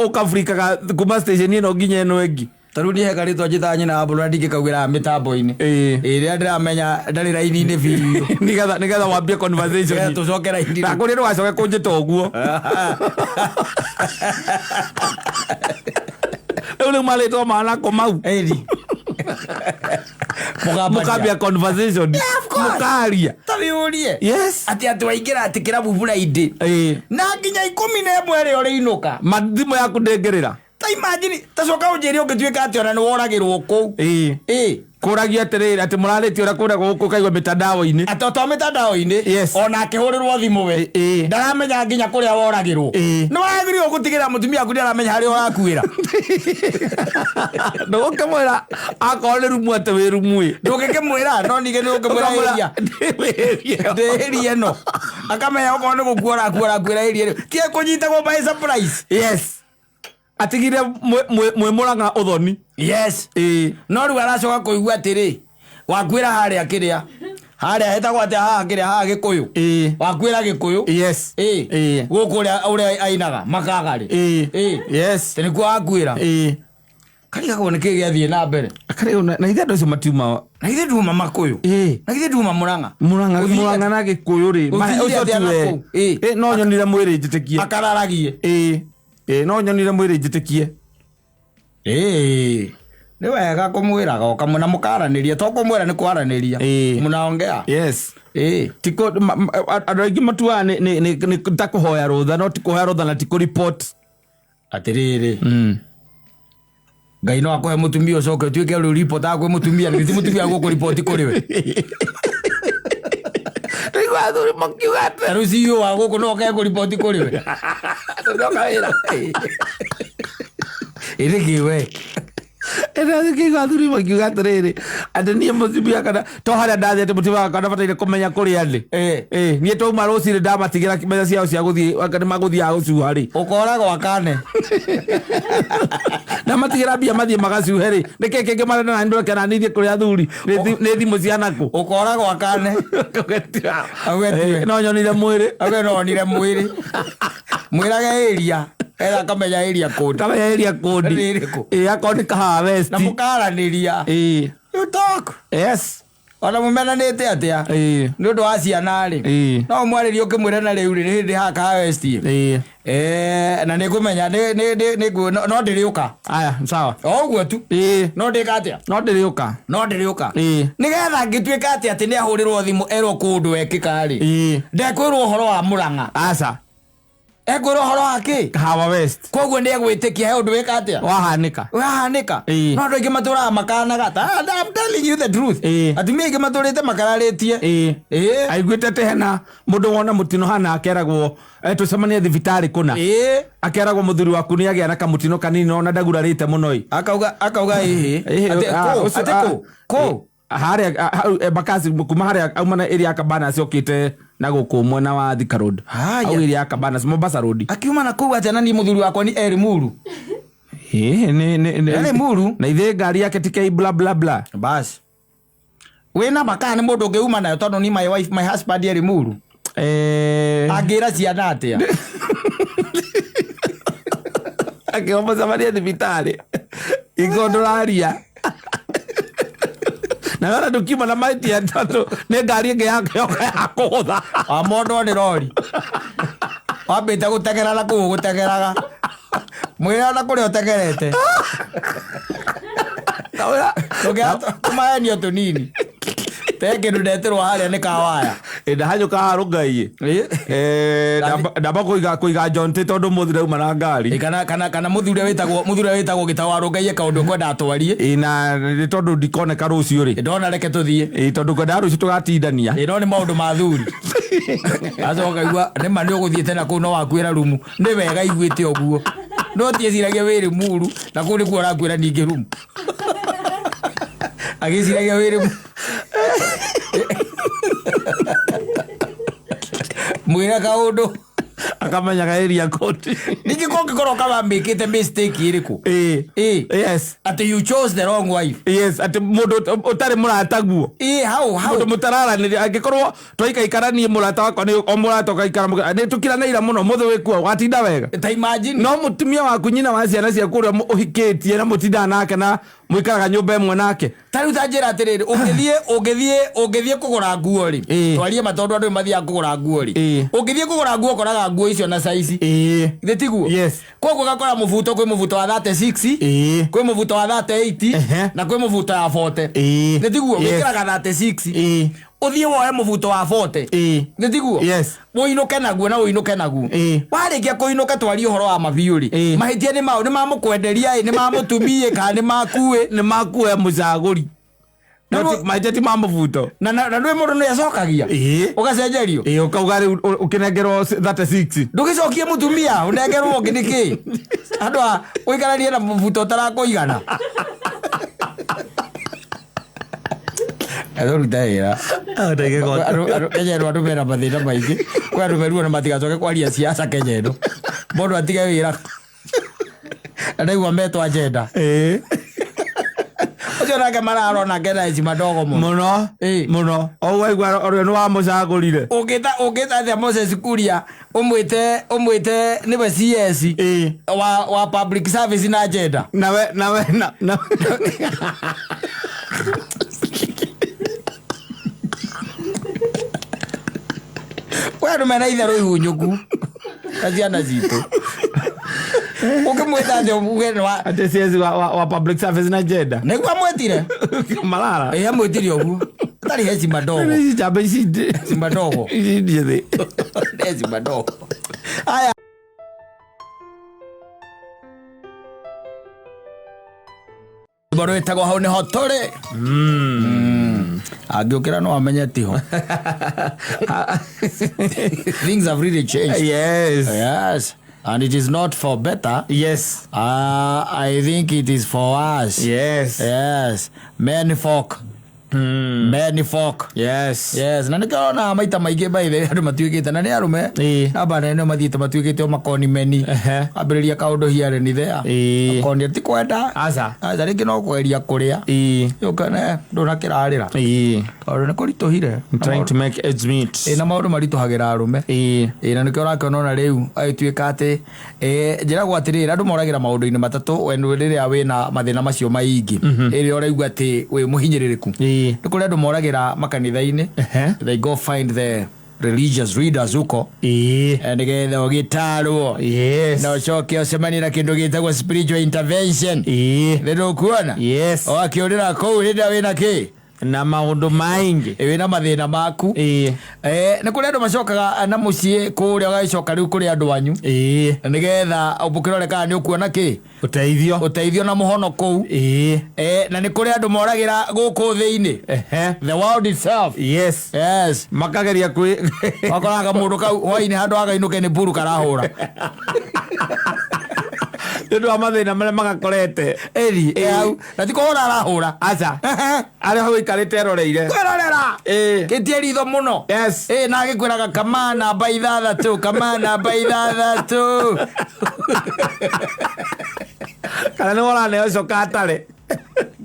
Ũkabirikaga kuma station ĩno nginya ĩno ĩngĩ. Ta rĩu niĩ he karĩtwa njĩtaga nyina wa mbũrũ na ndingĩkaugĩra mĩtambo-inĩ. Ĩrĩa ndĩramenya ndarĩ raini-inĩ biũ. Nĩgetha wambie conversation. Nĩgetha tũcoke raini-inĩ. Na kũrĩa ndũgacoke kũnjĩta ũguo. Rĩu nĩ marĩtwa manako mau. Ĩni. Mũkambia conversation. Yeah, of course. Mũkaria. Ta wĩyũrie. Atĩ waingĩra atĩ kĩrabu Friday. Na nginya 11 ĩrĩa ũrĩinũka. Ma thimũ yaku ndĩngĩrĩra. Ta imagine, ta coka ũnjĩre ũngĩtuĩka atĩ ona nĩ woragĩrwo kũu. Kũragia atĩrĩrĩ, atĩ mũrarĩtie ũrĩa kũrĩa gũkũ ũkaigua mĩtandao-inĩ. Atĩ to mĩtandao-inĩ. Ona akĩhũrĩrwo thimũ we. Ndaramenya nginya kũrĩa woragĩrwo. Nĩ wagĩrĩirwo gũtigĩrĩra mũtumia waku nĩaramenya harĩa ũrakuĩra. Ndũgũkĩmwĩra akorwo nĩ rumu atĩ wĩ rumu ĩ. Ndũngĩkĩmwĩra, no ningĩ nĩ ũngĩmwĩra Ũkamwĩra, area. Ndĩ area. Ndĩ area ĩno. Akamenya okorwo nĩ gũkua ũrakua, ũrakuĩra area ĩno. Ti ekũnyitagwo by surprise. Yes. Atigire mwĩ Mũrang'a ũthoni. No rĩu aracoka kũigua atĩrĩ, wakuĩra harĩa kĩrĩa. Harĩa hetagwo atĩa haha kĩrĩa, haha Gĩkũyũ. Wakuĩra Gĩkũyũ. Gũkũ ũrĩa ainaga, Makagarĩ. Tĩ nĩkuo wakuĩra. Karigagwo nĩ kĩĩ gĩathiĩ na mbere. Karigagwo na ithe andũ acio matiuma. Na ithe nduma Makũyũ. Na ithe nduma Mũrang'a. Mũrang'a, Ũthiĩ Mũrang'a na Gĩkũyũ rĩ. Ũthiĩ Mahe, ũcio atĩa na tiwe. kũu? No nyonire mwĩrĩ njĩtĩkie. Akararagie. No nyonire mwĩrĩ njĩtĩkie. Nĩ wega kũmwĩraga ũkamwĩra na mũkaranĩria, to kũmwĩra nĩ kwaranĩria. Mũnaongea. Ti kũ-, ma-, ma-, andũ aingĩ matuaga nĩ ta kũhoya rũtha, no ti kũhoya rũtha na ti kũ-report. Atĩrĩrĩ. Ngai no akũhe mũtumia ũcoke ũtuĩke rĩu reporter kwĩ mũtumia, nĩ ti mũtumia gũkũ-report kũrĩ we. Rĩu athuri makiuga atĩ Ta rĩu CEO wa gũkũ no oke kũ-report kũrĩ we. Ndoka wĩra. Ĩrĩ kĩ we? Ĩrĩa kĩigua athuri makiuga atĩrĩrĩ, atĩ niĩ mũtumia kana to harĩa ndathiĩ atĩ mũtumia wakwa ndabataire kũmenya kũrĩa ndĩ. Niĩ twauma rũcinĩ ndamatigĩra mbeca ciao cia gũthiĩ, anga nĩ magũthiaga gũcuha rĩ. Ũkoragwo akane. Ndamatigĩra mbia mathiĩ magacuhe rĩ. Nĩ kĩĩ kĩngĩ marenda na nĩ kana nĩ thiĩ kũrĩ athuri? Nĩ thimũ cia nakũ? Ũkoragwo akane. Ũgetiga. Ũgetiga. No nyonire mwĩrĩ. Auge no onire mwĩrĩ. Mwĩrage area. Etha akamenya area code. Akamenya area code. Nĩ ĩrĩkũ? Akorwo nĩ Kahawa West. Na mũkaranĩria. You talk. Ona mũmenanĩte atĩa? Nĩ ũndũ wa ciana rĩ. No ũmwarĩrie ũkĩmwĩra na rĩu rĩ, nĩ hĩndĩ haha Kahawa West. Na nĩ ngũmenya, no ndĩrĩũka. Aya, sawa. O ũguo tu. No ndĩka atĩa? No ndĩrĩũka. No ndĩrĩũka. Nĩgetha ngĩtuĩka atĩ atĩ nĩ ahũrĩrwo thimũ erwo kũndũ wekĩka rĩ. Ndekwĩrwo ũhoro wa Mũrang'a. Aca. Ekwĩrwo ũhoro wa kĩ? Kahawa West. Koguo nĩ egwĩtĩkia he ũndũ wĩka atĩa? Wahanĩka. Wahanĩka. No andũ aingĩ matũraga makanaga. I'm telling you the truth. Atumia aingĩ matũrĩte makararĩtie. Aiguĩte atĩ hena mũndũ wona mũtino hana akeragwo, tũcemanie thibitarĩ kũna. Akeragwo mũthuri waku nĩ agĩa na kamũtino kanini ona ndagurarĩte mũno ĩ. Akauga ĩhĩ. Ĩhĩ, Atĩ kũ? ũcio, Atĩ kũ? Kũ? Harĩa, hau, Embakasi, kuma harĩa auma na area ya Cabanas okĩte na gũkũ mwena wa Thika Road. Haya. Au area ya Cabanas, Mombasa Road. Akiuma na kũu atĩ na niĩ mũthuri wakwa nĩ Eri Muru. Ĩĩ, Nĩ Limuru. Na ithe ngari yake ti K bla bla bla. Basi wĩna makaa nĩ mũndũ ũngĩuma nayo tondũ ni my wife, my husband e Limuru. Angĩra ciana atĩa? Akĩomocemania thibitarĩ iko ndũraria na wena ndũkiuma na mahĩtia tondũ nĩ ngari ĩngĩ yake yoka ya kũgũtha. Wamondwo nĩ rori wambĩte gũteng'era na kũu ũgũteng'eraga mwĩre ona kũrĩa ũteng'erete tũmahenio tũnini te kĩndũ ndetĩrwo harĩa nĩ kawaya. Ndahanyũka harũngai ndamba kũiga jonte tondũ mũthĩ ndauma na ngari. Kana mũthuri wĩtagwo Gĩtaũ warũngaiye kaũndũ ũkwenda atwarie. Ĩ, na nĩ tondũ ndikoneka rũciũ rĩ. Ndona reke tũthiĩ. Ĩ, tondũ ngwendaga rũciũ tũgatindania. Ĩ, no nĩ maũndũ ma thuri acoka kaigua nĩma nĩ ũgũthiĩte na kũu no wakuĩra rumu nĩ wega iguĩte ũguo no tieciragia wĩ Limuru na kũu nĩkuo ũrakuĩra ningĩ rumu agĩciragia wĩ Limuru mwĩra kaũndũ akamenyaga area code. Ningĩ kũngĩkorwo kama mĩkĩte mistake ĩrĩkũ? Ĩ. Ĩ. Yes. Atĩ you chose the wrong wife. Yes, atĩ mũndũ ũtarĩ mũrataguo. Ĩ, how Mũndũ mũtararanĩria angĩkorwo twaikaikara niĩ mũrata wakwa nĩ o mũrata ũgaikara nĩ tũkiranĩira mũno mũthĩ wĩkuo watinda wega. Ta imagine. No mũtumia waku nyina wa ciana ciaku ũrĩa ũhikĩtie na mũtindaga nake na mũikaraga nyũmba ĩmwe nake. Ta rĩu ta njĩra atĩrĩrĩ, ũngĩthiĩ kũgũra nguo rĩ, twarie ma tondũ andũ nĩmathiaga kũgũra nguo rĩ. Ũngĩthiĩ kũgũra nguo ũkoraga nguo icio na size. Githĩ tiguo? Yes. Koguo ũgakora mũbuto, kwĩ mũbuto wa 36, kwĩ mũbuto wa 38, na kwĩ mũbuto wa 40. Githĩ tiguo? Wĩkĩraga 36. Ũthiĩ woe mũbuto wa 40. Githĩ tiguo? Yes. Ũinũke naguo na ũinũke naguo. Warĩkia kũinũka twarie ũhoro wa mabiũ rĩ. Mahĩtia nĩ maũ, nĩ mamũkwenderia ĩ, nĩ mamũtumie kana nĩ makuĩ? Nĩ makuoya mũcagũri. Mahĩtia ti ma mũbuto. Na ndũĩ mũndũ nĩ acokagia? Ũgacenjerio? Ĩ, ũkauga rĩu ũkĩnengerwo 36. Ndũgĩcokie mũtumia, ũnengerwo ũngĩ nĩkĩ? Andũ a ũikaranie na mũbuto ũtarakũigana. Andũ wĩra. Kenya ĩno andũ mena mathĩna maingĩ. Kwĩ andũ meruo na matigacoke kwaria siasa Kenya ĩno. Mũndũ atige wĩra. Na ndaigua metwo agenda. Ũcio nake mararona nake na heshima ndogo mũno. Mũno. Mũno. O waigua ũrĩa nĩ wamũcagũrire. Ũngĩta atĩa Moses Kuria ũmwĩte nĩwe CS wa public service na agenda. Nawe, nawe, na, na. Kwĩ andũ mena itherũ ihunyũku ta ciana citũ. Ũngĩmwĩta atĩa uge nĩ wa Atĩ CS wa public service na agenda. Nĩguo amwĩtire? Malala. Ĩ, amwĩtire ũguo. Atarĩ heshima ndogo. Ici njamba ici ndĩ- Heshima ndogo. Ici ndiĩ thĩ. Heshima ndogo. Aya. Rwĩmbo rwĩtagwo hau nĩho tũrĩ. Angĩũkĩra no amenye tiho. Things have really changed. Yes. Yes. And it is not for better. Yes. I think it is for us. Yes. Yes. Many folk. Many folk. Yes. Yes. Na nĩkĩo maita maingĩ by the way andũ matuĩkĩte na nĩ arũme. Namba nene mathiĩte matuĩkĩte o makoni meni. Ambĩrĩria kaũndũ here ni there. Makoni ti kwenda. Aca. Aca rĩngĩ no kweria kũrĩa. Ũkone ndũnakĩrarĩra. Tondũ nĩ kũritũhire. Trying to make ends meet. Na maũndũ maritũhagĩra arũme. Na nĩkĩo ũrakĩona ona rĩu agĩtuĩka atĩ, njĩragwo atĩrĩrĩ, andũ moragĩra maũndũ-inĩ matatũ we rĩrĩa wĩna mathĩna macio maingĩ. Rĩrĩa ũraigua atĩ wĩ mũhinyĩrĩrĩku. Nĩ kũrĩ andũ moragĩra makanitha-inĩ. They go find the religious leaders huko. Nĩgetha ũgĩtarwo. Yes. Na ũcoke ũcemanie na kĩndũ gĩtagwo spiritual intervention. Nĩ ndũkuona? Yes. Ũgakĩũrĩra kũu rĩrĩa wĩna kĩ? Na maũndũ maingĩ. Wĩna mathĩna maku. Nĩ kũrĩ andũ macokaga na mũciĩ kũrĩa ũgagĩcoka rĩu kũrĩ andũ anyu. Na nĩgetha ũkĩrore kana nĩ ũkuona kĩ? Ũteithio. Ũteithio na mũhono kũu. Na nĩ kũrĩ andũ moragĩra gũkũ thĩ-inĩ. The world itself. Yes. Yes. Makageria kwĩ Wakoraga mũndũ kau hwainĩ handũ hagainũke nĩ mburu karahũra. Nĩ ũndũ wa mathĩna marĩa magakorete. Ĩri, hau. Na ti kũhũra arahũra. Aca. Arĩa hau aikarĩte eroreire. Kwĩrorera. Kĩtie ritho mũno. Yes. Na agĩkwĩraga kama namba ithathatũ, kama namba ithathatũ. Kana nĩ woraneo coka atare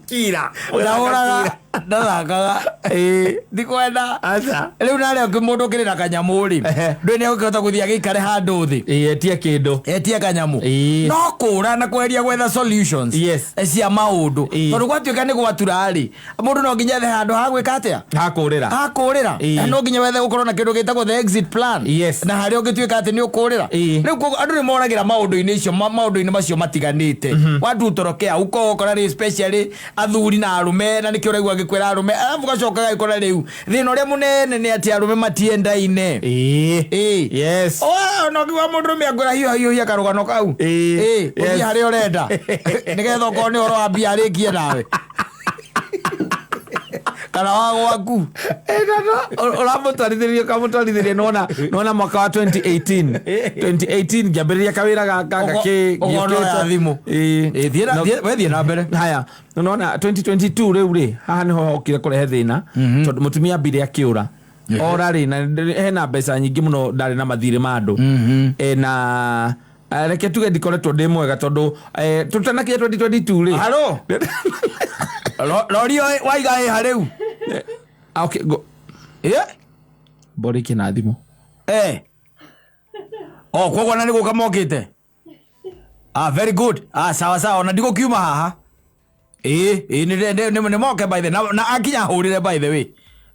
kira. Ndahũraga, ndathakaga. Ĩĩ. Ndikwenda. Aca. Rĩu narĩa mũndũ ũkĩrĩ na kanyamũ rĩ, Ehe. ndũĩ nĩ egũkĩhota gũthiĩ agĩikare handũ thĩ Ĩĩ, etie kĩndũ. Etie kanyamũ. Ĩĩ. No kũra na kweria gwetha solutions cia maũndũ, tondũ gwatuĩka nĩ gwatura rĩ, mũndũ no nginya ethe handũ ha gwĩka atĩa? Hakũrĩra. Hakũrĩra. No nginya wethe gũkorwo na kĩndũ gĩtagwo the exit plan na harĩa ũngĩtuĩka atĩ nĩ ũkũrĩra. Rĩu koguo andũ nĩ moragĩra maũndũ-inĩ icio, maũndũ-inĩ macio matiganĩte. Watu utorokea huko, ũkora rĩ, especially athuri na arũme, na nĩkĩo ũraigua ngĩkwĩra arũme, arabu gacoka gagĩkora rĩu thĩna ũrĩa mũnene nĩ atĩ arũme matiendaine. Ĩĩ. Ĩĩ. Yes. Oh, no kiuga mũndũrũme angwĩra hiũha hiũhia karũgano kau. Ĩĩ. Ĩĩ, ũthiĩ harĩa ũrenda nĩgetha okorwo nĩ ũhoro wa mbia arĩkie nawe kana wa gwaku. Ũramũtwarithĩria, ũkamũtwarithĩria. Nona mwaka wa 2018 2018 ngĩambĩrĩria kawĩra gaka. Ũkona ya thimũ. Ĩĩ. Ĩĩ, we thiĩ na mbere. Haya, nona 2022 rĩu rĩ, haha nĩho hokire kũrehe thĩna, tondũ mũtumia ambire akĩũra ora rĩ, na hena mbeca nyingĩ mũno, ndarĩ na mathirĩ ma andũ. Na reke tuge ndikoretwo ndĩ mwega, tondũ tũtanakinya 2022 rĩ. Halo. Rori ĩyo waiga ĩ ha rĩu? Ah, okay, go. Ĩ? Borĩkie na thimũ. Eh. Oh, koguo na nĩ gũka mokĩte. Ah, very good. Ah, sawa sawa, na ndigũkiuma haha. Ĩ, ĩ, nĩ moke by the na akinya hũrĩre by the way.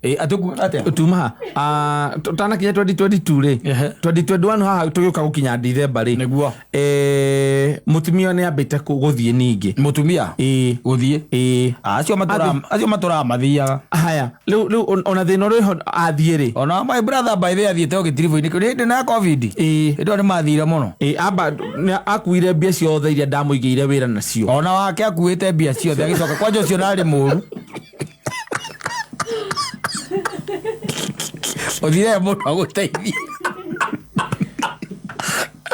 Ĩ, atũkuga atĩa? Tuma ha tũtanakinya 2022 rĩ, 2021 haha tũgĩũka gũkinya Dithemba rĩ. Nĩguo. Mũtumia nĩ ambĩte gũthiĩ ningĩ. Mũtumia? Ĩĩ. Gũthiĩ? Ĩĩ. Ah, acio matũraga mathiaga. Haya, rĩu ona thĩna ũrĩ ho athiĩ rĩ. Ona my brother by the way athiĩte o gĩtiribũ-inĩ kĩu hĩndĩ ĩno ya COVID. Ĩĩ. Hĩndĩ ĩyo nĩ mathire mũno. Ĩĩ, amba nĩ akuire mbia ciothe iria ndamũigĩire wĩra nacio. Ona wake akuĩte mbia ciothe agĩcoka kwanja ũcio narĩ mũru. Ũthire mũndũ agũteithie.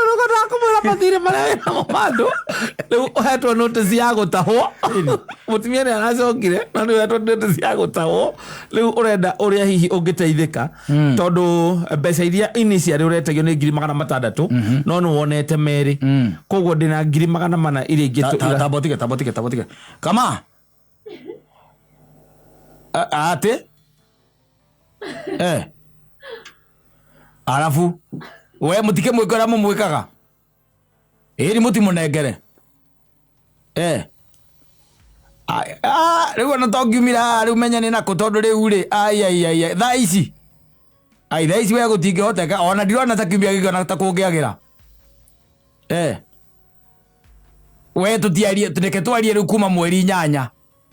Rũgo ndakũmwĩra mathirĩ marĩa wĩnamo ma andũ, rĩu ũhetwo notice ya gũtahwo. Mũtumia nĩ aracokire na nĩ ũhetwo notice ya gũtahwo, rĩu ũrenda ũrĩa hihi ũngĩteithĩka, tondũ mbeca iria initially ũretagio nĩ 600,000, no nĩ wonete merĩ, koguo ndĩna 400,000 iria ingĩ. Tambotige, tambotige, tambotige. Kama atĩ eh arabu we mũtike mwĩke ũrĩa mũmwĩkaga, ĩni mũtimũnengere eh. Ah, rĩu ona to ngiumire haha rĩu menya nĩ nakũ, tondũ rĩu rĩ, ai ai ai ai, thaa ici, ai, thaa ici we gũtingĩhoteka, ona ndirona ta kiumia gĩkĩ ona ta kũngĩagĩra. Eh, we tũtiarie, reke twarie rĩu kuma mweri 8.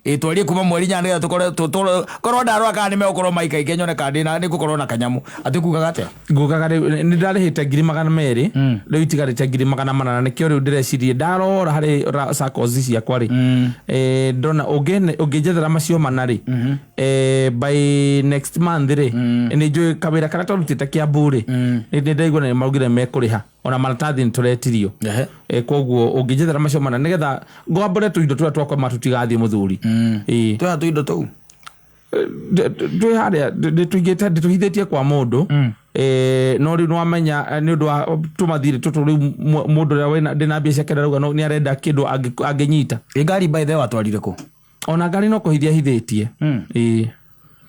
Ĩ, twarie kuma mweri 8 nĩgetha tũkorwo korwo ndarora kana nĩ megũkorwo maikaike, nyone kana ndĩna nĩ ngũkorwo na kanyamũ. Atĩ kugaga atĩa? Ngugaga rĩu nĩ ndarĩhĩte 200,000, rĩu itigarĩte 400,000, na nĩkĩo rĩu ndĩrecirie ndarora harĩ SACCOs ciakwa rĩ, ndona ũngĩnjethera macio mana rĩ, by next month rĩ, nĩ njũĩ kawĩra karĩa twarutĩte Kiambu rĩ, nĩ ndaigua nĩ maugire mekũrĩha, ona maratathi nĩ tũretirio. Koguo ũngĩnjethera macio mana nĩgetha ngwambũre tũindo tũrĩa twakwa ma tũtigathiĩ mũthuri. Ĩĩ. Twĩha tũindo tũu? Twĩ harĩa ndĩtũigĩte, ndĩtũhithĩtie kwa mũndũ. No rĩu nĩwamenya, nĩ ũndũ wa tũmathirĩ tũtũ rĩu, mũndũ ũrĩa wĩna ndĩna mbia ciake ndarauga nĩ arenda kĩndũ angĩnyita. Ĩ, ngari by the way watwarire kũ? Ona ngari no kũhithia hithĩtie. Ĩĩ,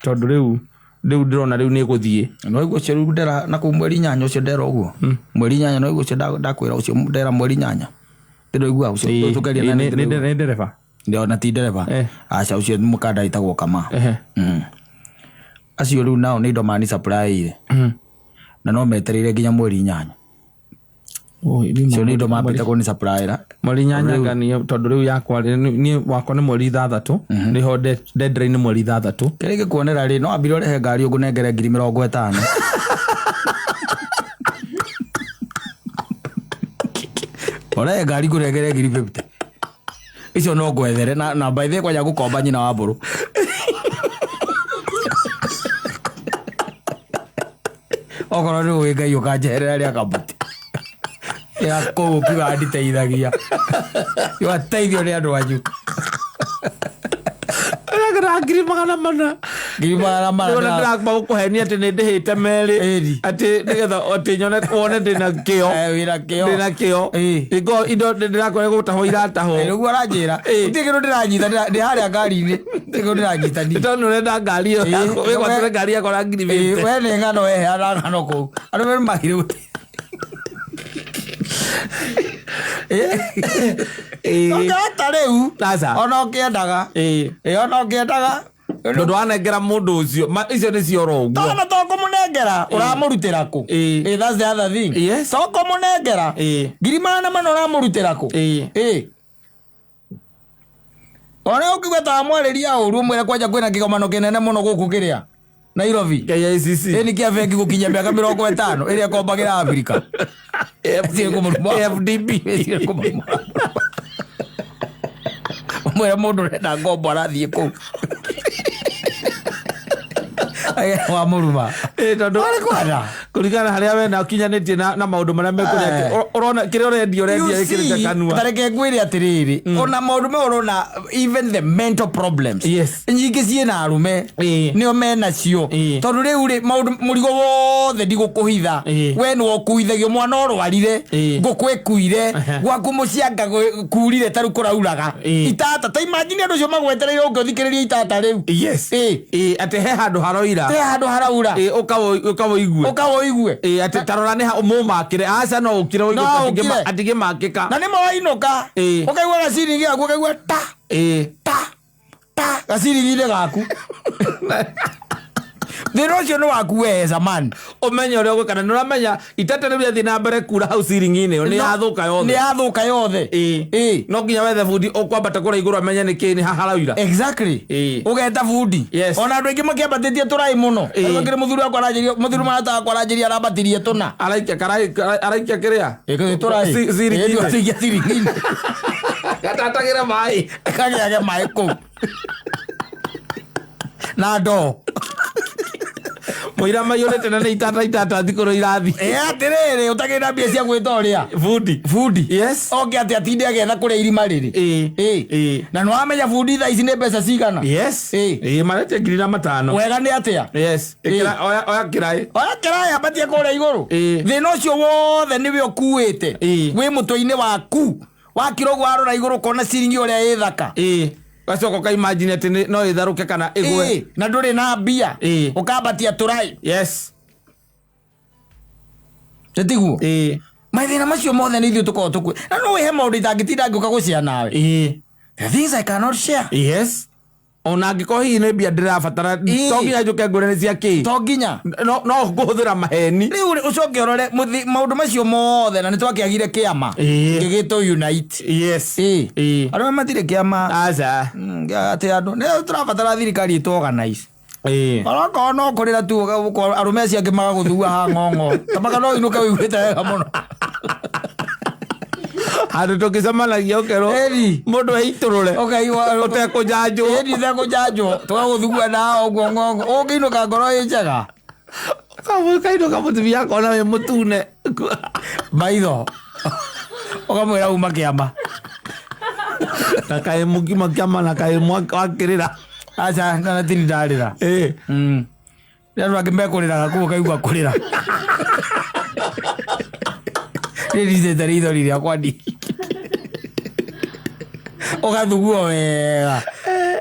tondũ rĩu ndĩrona rĩu nĩ ĩgũthiĩ. No iguo ũcio rĩu ndera na kũu mweri 8, ũcio ndera ũguo mweri 8, no iguo ũcio ndakwĩra ũcio ndera mweri 8, ndĩroigua ũcio. Tũkeria na Nĩ ndereba? Ndio, na ti ndereba. Aca, ũcio nĩ mũkanda ĩtagwo kama. Acio rĩu nao nĩ indo mani supply na no metereire nginya mweri 8. Icio nĩ indo mambĩte kũni supply Mweri 8 ngani, tondũ rĩu yakwa rĩ, niĩ wakwa nĩ mweri 6, nĩho deadline nĩ mweri 6. Kĩrĩa gĩkuonera rĩ, no ambire ũrehe ngari ũngũnengere 50,000. Ũrehe ngari ngũnengere 50,000 icio no ngwethere na by the way kwanja ngũkomba nyina wa mbũrũ. Okorwo nĩ ũĩ Ngai ũkanjeherera rĩa kabuti ya kũu ũkiuga nditeithagia, wateithio nĩ andũ anyu. Ũragĩra 400,000. Ngiri magana mana. Nĩwona ndĩrakuma gũkũhenia atĩ nĩ ndĩhĩte merĩ. Ĩni. Atĩ nĩgetha atĩ nyone wone ndĩna kĩo. Wĩna kĩo. Ndĩna kĩo. Ĩ. Ingo indo ndĩrakora gũtahwo iratahwo. Nĩguo aranjĩra. Ĩ. Gũtirĩ kĩndũ ndĩranyita ndĩ harĩa ngari-inĩ. Gũtirĩ kĩndũ ndĩranyita niĩ. Tondũ nĩũrenda ngari ĩyo Ĩ. yaku, wĩgwatĩre ngari yakwa na ngiri Ĩ, 50. we nĩ ng'ano weheana ng'ano kũu. Andũ merĩ magire gũtirĩ. Ĩ. Ũngĩhota rĩu. Aca. Ona ũkĩendaga. Ĩ. Ĩ, ona ũkĩendaga. Tondũ wanengera mũndũ ũcio icio nĩ cioro ũguo. Tona to kũmũnengera ũramũrutĩra kũ? Ĩ. Ĩ, that's the other thing. Yes. To kũmũnengera. Ĩ. 400,000 ũramũrutĩra kũ? Ĩ. Ĩ. Ona ũkiuga ta wamwarĩria ũru ũmwĩre kwanja kwĩna kĩgomano kĩnene mũno gũkũ kĩrĩa Nairobi. KICC. Ĩ nĩ kĩa bengi gũkinyia mĩaka 50 ĩrĩa ĩkombagĩra Afrika. FDB. Ũmwĩre mũndũ ũrenda ngombo arathiĩ kũu. Wamũruma. Ĩ, tondũ Arĩ kwenda. kũringana na harĩa we na ũkinyanĩtie na maũndũ marĩa mekũrĩa Eh. ũrona kĩrĩa ũrendia ũrendia ĩkĩrĩte kanua. Ta reke ngwĩre atĩrĩrĩ, ona maũndũ mau ũrona, even the mental problems Yes. nyingĩ ciĩna arũme. Ĩ. Nĩo menacio. Ĩ. Tondũ rĩu rĩ, maũndũ mũrigo wothe ndigũkũhitha. Ĩ. We nĩwe ũkuithagio, mwana ũrwarire, Ĩ. ngũkũ ĩkuire, gwaku mũcianga kurire ta rĩu kũrauraga. Ĩ. Itata ta imagine andũ acio magwetereire ũke ũthikĩrĩrie itata rĩu. Yes. Ĩ. Ĩ, atĩ he handũ haroira. He handũ haraura. Ĩ, ũka ũigue. Ũka ũigue. Ĩ, atĩ ta rora nĩ ha mũmakĩre, aca no ũkire ũigue No ũkire. atingĩmakĩka. Na nĩma wainũka, Ĩ. ũkaigua gaciringi gaku, ũkaigua ta Ĩ. ta ta gaciringi-inĩ gaku. Thĩna ũcio nĩ waku we as a man. Ũmenye ũrĩa ũgwĩka na nĩũramenya itata rĩu rĩathiĩ na mbere kura hau ciringi-inĩ ĩyo nĩ yathũka yothe. Nĩ yathũka yothe. Ĩ. Ĩ. No nginya wethe bundi ũkwambata kũrĩa igũrũ amenye nĩ kĩĩ nĩ haha haraura. Exactly. Ĩ. Ũgeta bundi. Yes. Ona andũ aingĩ makĩambatĩtie tũraĩ mũno. Ĩ. Rĩu akĩrĩ mũthuri wakwa aranjĩria, mũthuri marata wakwa aranjĩria arambatirie tũna. Araikia karai araikia kĩrĩa? Ĩ, tũraĩ. Ciringi-inĩ. Ĩ, araikia ciringi-inĩ. Gatatagĩra maĩ. Kagĩage maĩ kũu na ndoo. Mũira maiyũrĩte na nĩ itata itata thikũrũ irathiĩ. Ĩ, atĩrĩrĩ, ũtagĩrĩ na mbia cia gwĩta ũrĩa Bundi. Bundi. Yes. Oke atĩ atinde agetha kũrĩa irima rĩrĩ. Ĩ. Ĩ. Ĩ. Na nĩwamenya bundi thaa ici nĩ mbeca cigana? Yes. Ĩ. Ĩ, maretia 5,000. Wega nĩ atĩa? Yes. Ĩkĩra oya kĩraĩ. Oya kĩraĩ ambatie kũrĩa igũrũ. Ĩ. Thĩna ũcio wothe nĩwe ũkuĩte. Ĩ. Wĩ mũtwe-inĩ waku wakira ũguo warora igũrũ ũkona ciringi ũrĩa ĩ thaka. Ĩ. Ũgacoka ũkaimagine atĩ no ĩtharũke kana ĩgwe. Ĩ, na ndũrĩ na mbia. Ĩ. Ũkambatia tũraĩ. Yes. Tĩtiguo? Ĩ. Mathĩna macio mothe nĩ ithuĩ tũkoragwo tũkuĩ na no wĩhe maũndũ itangĩtinda ngĩũka gũcia nawe. Ĩ. The things I cannot share. Yes. Ona angĩkorwo hihi nĩ mbia ndĩrabatara Ĩ. to nginya njũke ngwĩre nĩ cia kĩ. To nginya. No ngũhũthĩra maheni. Rĩu rĩ, ũcoke ũrore maũndũ macio mothe na nĩ twakĩagire kĩama Ĩ. gĩgĩtwo unite. Yes. Ĩ. Ĩ. Arũme matirĩ kĩama. Aca. Atĩ andũ nĩ tũrabatara thirikari ĩtũ organize. Ĩ. Onokorwo no kũrĩra tu arũme acio angĩ magagũthua ha ng'ong'o tamaka no ũinũke ũiguĩte wega mũno. Handũ tũngĩcemanagia ũkerwo Ĩni. mũndũ eitũrũre Ũkaigua ũtekũnjanjwo. Ĩni ũtekũnjanjwo tũgagũthugua na ũguo ng'ong'o ũngĩinũka ngoro ĩ njega. Kainũka mũtumia akona wĩ mũtune. Maitho ũkamwĩra uma kĩama. Na kaĩ mũkima kĩama na kaĩ wakĩrĩra. Aca na tini ndarĩra. Ĩ. Nĩ andũ angĩ mekũrĩraga kũu ũkaigua kũrĩra. Nĩ ndicĩte rĩithori rĩakwa ndi. Ũgathuguo wega.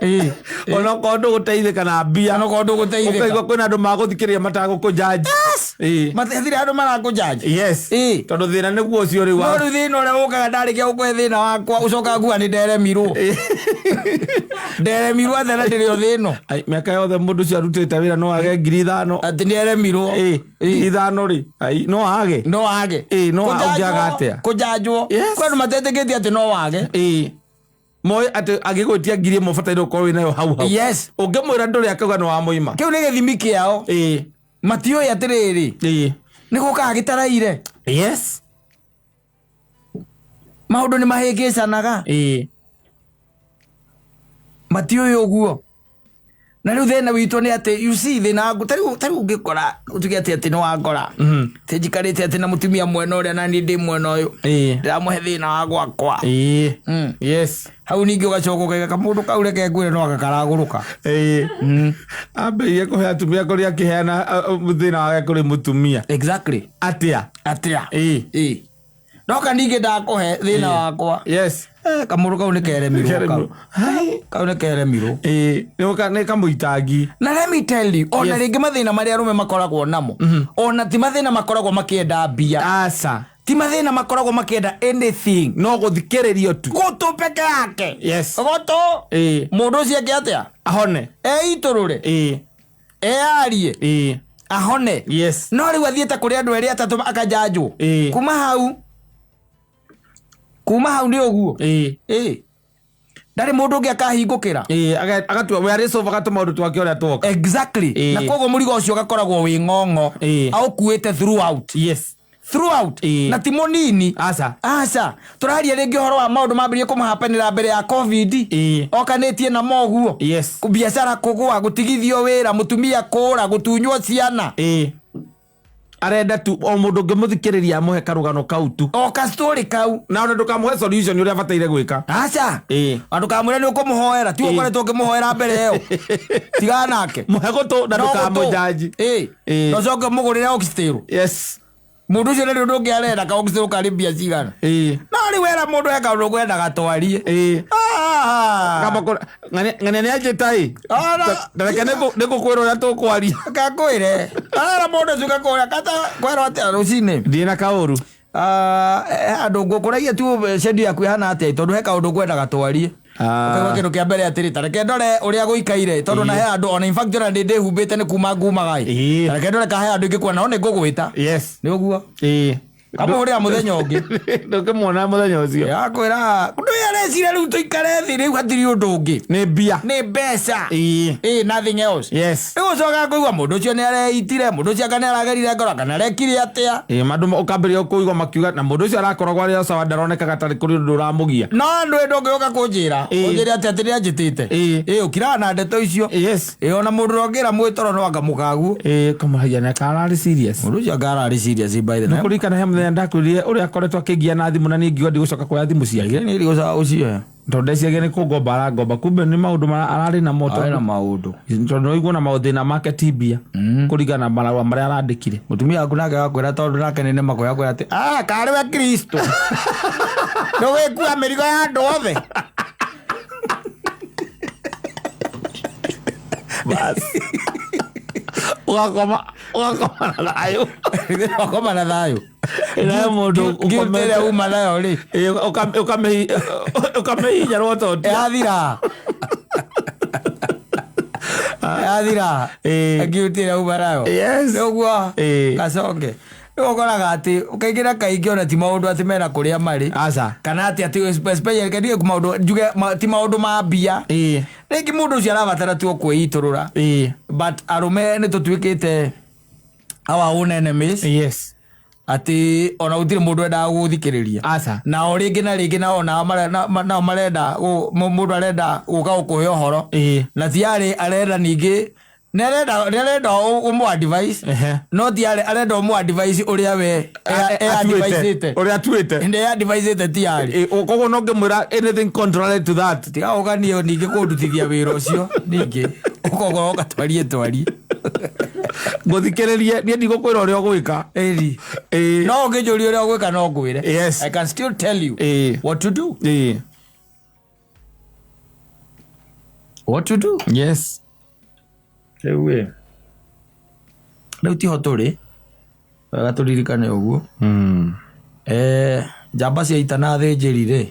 Ĩ. Onokorwo ndũgũteithĩka na mbia. Onokorwo ndũgũteithĩka. Ũkaigua kwĩna andũ magũthikĩrĩria matagũkũnjanji. Ĩ. Matirĩ andũ marakũnjanji. Yes. Ĩ. Tondũ thĩna nĩguo ũcio rĩu No wa. rĩu thĩna ũrĩa ũkaga ndarĩkia gũkũhe thĩna wakwa ũcokaga kuga nĩ nderemirwo. Nderemirwo atĩa na ndĩrĩ o thĩno. Ai, mĩaka yothe mũndũ ũcio arutĩte wĩra no age 5,000. Atĩ nĩeremirwo. Ĩ, 5,000 rĩ. Ai, no age. No wage. Ĩ, no ũngĩaga atĩa? Kũnjanjwo. Yes. Kwĩ andũ matetĩkĩtie atĩ no wage. Ĩ. Moĩ atĩ angĩgwĩtia 1,000 ũbataire gũkorwo wĩ nayo hau hau. Yes. Ũngĩmwĩra ndũrĩ akauga nĩ wamũima. Kĩu nĩ gĩthimi kĩao. Ĩ. Matiũĩ atĩrĩrĩ. Ĩ. Nĩ gũkaga gĩtaraire. Yes. Maũndũ nĩ mahĩngĩcanaga. Ĩ. Matiũĩ ũguo. Na rĩu thĩna witũ nĩ atĩ, you see, thĩna waku tarĩu ũngĩkora ũtuge atĩ nĩ wangora atĩ njikarĩte atĩ na mũtumia mwena ũrĩa na niĩ ndĩ mwena ũyũ, ndĩramũhe thĩna wa gwakwa. Hau ningĩ ũgacoka ũkaiga kamũndũ kau, reke ngwĩre, no anga karagũrũka. Ambĩrĩrie kũhe atumia kũrĩa akĩheana thĩna wake kũrĩ mũtumia. Atĩa? Atĩa? Ĩĩ, ndoka ningĩ ndakũhe thĩna wakwa. Kamũndũ kau nĩ keremirwo kau. Hai. Kau nĩ keremirwo. Nĩ kamũitangi. Na let me tell you, ona rĩngĩ mathĩna marĩa arũme makoragwo namo, ona ti mathĩna makoragwo makĩenda mbia. Aca. Ti mathĩna makoragwo makĩenda anything. No gũthikĩrĩrio tu. Gũtũ peke yake. Gũtũ. Mũndũ ũcio eke atĩa? Ahone. Eitũrũre. Eyarie. Ahone. No rĩu athiĩte kũrĩ andũ erĩ atatũ akanjanjwo. Kuma hau nĩ ũguo. Ĩĩ, ndarĩ mũndũ ũngĩ akahingũkĩra. Agatua we arĩ sofa gatũ maũndũ twake ũrĩa twoka. Na koguo mũrigo ũcio ũgakoragwo wĩ ng'ong'o. Aũkuĩte throughout. Throughout. Na ti mũnini. Aca. Aca, tũraria rĩngĩ ũhoro wa maũndũ mambĩrĩrie kũmũhapenĩra mbere ya COVID. Okanĩtie na moguo. Biacara kũgũa, gũtigithio wĩra, mũtumia kũũra, gũtunywo ciana. Arenda tu o mũndũ ũngĩmũthikĩrĩria amũhe karũgano kau tu. O kastori kau. Na ona ndũkamũhe solution ũrĩa abataire gwĩka. Aca. Na ndũkamwĩre nĩ ũkũmũhoera, tiwe ũkoretwo ũkĩmũhoera mbere ĩyo, tigana nake. Mũhe gũtũ na No gũtũ. ndũkamũjanji. Na ũcoke mũgũrĩre oxtail. Mũndũ ũcio ndarĩ ũndũ ũngĩ arenda, ka oxtail karĩ mbia cigana. No rĩu wera mũndũ he kaũndũ ngwendaga twarie. Ah. Kamba ng'ania nĩ anjĩta ĩ. Ndareke nĩngũkwĩra ũrĩa tũkwaria. Kakwĩre ara mũndũ ũcio gakũra kata kwerwo atĩa rũcinĩ. Ndiĩ na kaũru. Ah, he handũ ngũkũragia tu cendi yaku ĩhana atĩa, tondũ he kaũndũ ngwendaga twarie. Ũkaigua kĩndũ kĩa mbere atĩrĩ, ta reke ndore ũrĩa gũikaire, tondũ na he handũ ona in fact ona ndĩ ndĩhumbĩte nĩ kuma ngumaga ĩ. Ta reke ndore ka he handũ ingĩkuona, no nĩ ngũgwĩta. Nĩ ũguo. Kamũhũrĩra mũthenya ũngĩ. Ndũkĩmuona mũthenya ũcio. Yakwĩra ũndũ ũyũ arecira rĩu tũikare thĩ, rĩu hatirĩ ũndũ ũngĩ. Nĩ mbia. Nĩ mbeca. Ĩĩ, nothing else. Rĩu ũcokaga kũigua mũndũ ũcio nĩ areitire, mũndũ ũcio anga nĩ aragerire ngoro, kana arekire atĩa. Ĩĩ, mandũ ũkambĩrĩria kũigua makiuga na mũndũ ũcio arakoragwo arĩ o sawa, ndaronekaga tarĩ kũrĩ ũndũ ũramũgia. No ndũ ndũngĩũka kũnjĩra ũnjĩre atĩ nĩ anjĩtĩte. Ĩĩ, ũkiraga na ndeto icio. Ĩĩ, ona mũndũ ũrĩa ũngĩra mwĩtoro no anga mũkaguo. Ĩĩ, kamũhagia na kararĩ serious. Mũndũ ũcio anga ararĩ serious by the way. Kũririkana he mũthenya ndakwĩrire ũrĩa akoretwo akĩngia na thimũ na niĩ ngiuga ndigũcoka kuoya thimũ ciake. Nĩ irigũcaga ũcio. Tondũ ndeciagia nĩ kũngomba arangomba, kumbe nĩ maũndũ ararĩ namo. Arĩ na maũndũ. Tondũ nĩ ũigua na maũthĩna make ti mbia kũringana na marũa marĩa arandĩkire. Mũtumia waku nake agakwĩra, tondũ nake nĩ nĩma kwĩra atĩ ah, karĩ we Kristo nĩ wĩkua mĩrigo ya andũ othe. Ũgakoma na thayũ. Ũgakoma na thayũ. Ĩna mũndũ Guilt ĩrĩa uma nayo rĩ, Ĩĩ, ũkamĩhihinya rwototia. Yathira, yathira. Guilt ĩrĩa uma nayo. Nĩ ũguo. Gacoke rĩu ũkoraga atĩ kaingĩ na kaingĩ ona ti maũndũ atĩ mena kũrĩa marĩ. Aca. Kana atĩ especially kaingĩ maũndũ njuge ti maũndũ ma mbia. Rĩngĩ mũndũ ũcio arabatara tu o kwĩitũrũra. But arũme nĩ tũtuĩkĩte our own enemies. Atĩ ona gũtirĩ mũndũ wendaga gũthikĩrĩria. Aca. Nao rĩngĩ na rĩngĩ nao nao marenda mũndũ arenda gũka gũkũhe ũhoro. Na ti arĩ arenda, ningĩ nĩ arenda ũmũ advice. No ti arĩ arenda ũmũ advice ũrĩa we e advice-ĩte. Ũrĩa atuĩte. Nĩ advice-ĩte ti arĩ. Ĩĩ, koguo no ngĩmwĩra anything contrary to that. Tiga ũganie ningĩ kũndutithia wĩra ũcio, ningĩ ũkogoa ũgatwarie twarie. Ngũthikĩrĩrie, niĩ ndigũkwĩra ũrĩa ũgwĩka. Ĩri. No ũngĩnjũria ũrĩa ũgwĩka no ngwĩre. I can still tell you what to do. What to do. Rĩu ĩ, rĩu tiho tũrĩ wega, tũririkane ũguo. Njamba cia ita na athĩnjĩri rĩ,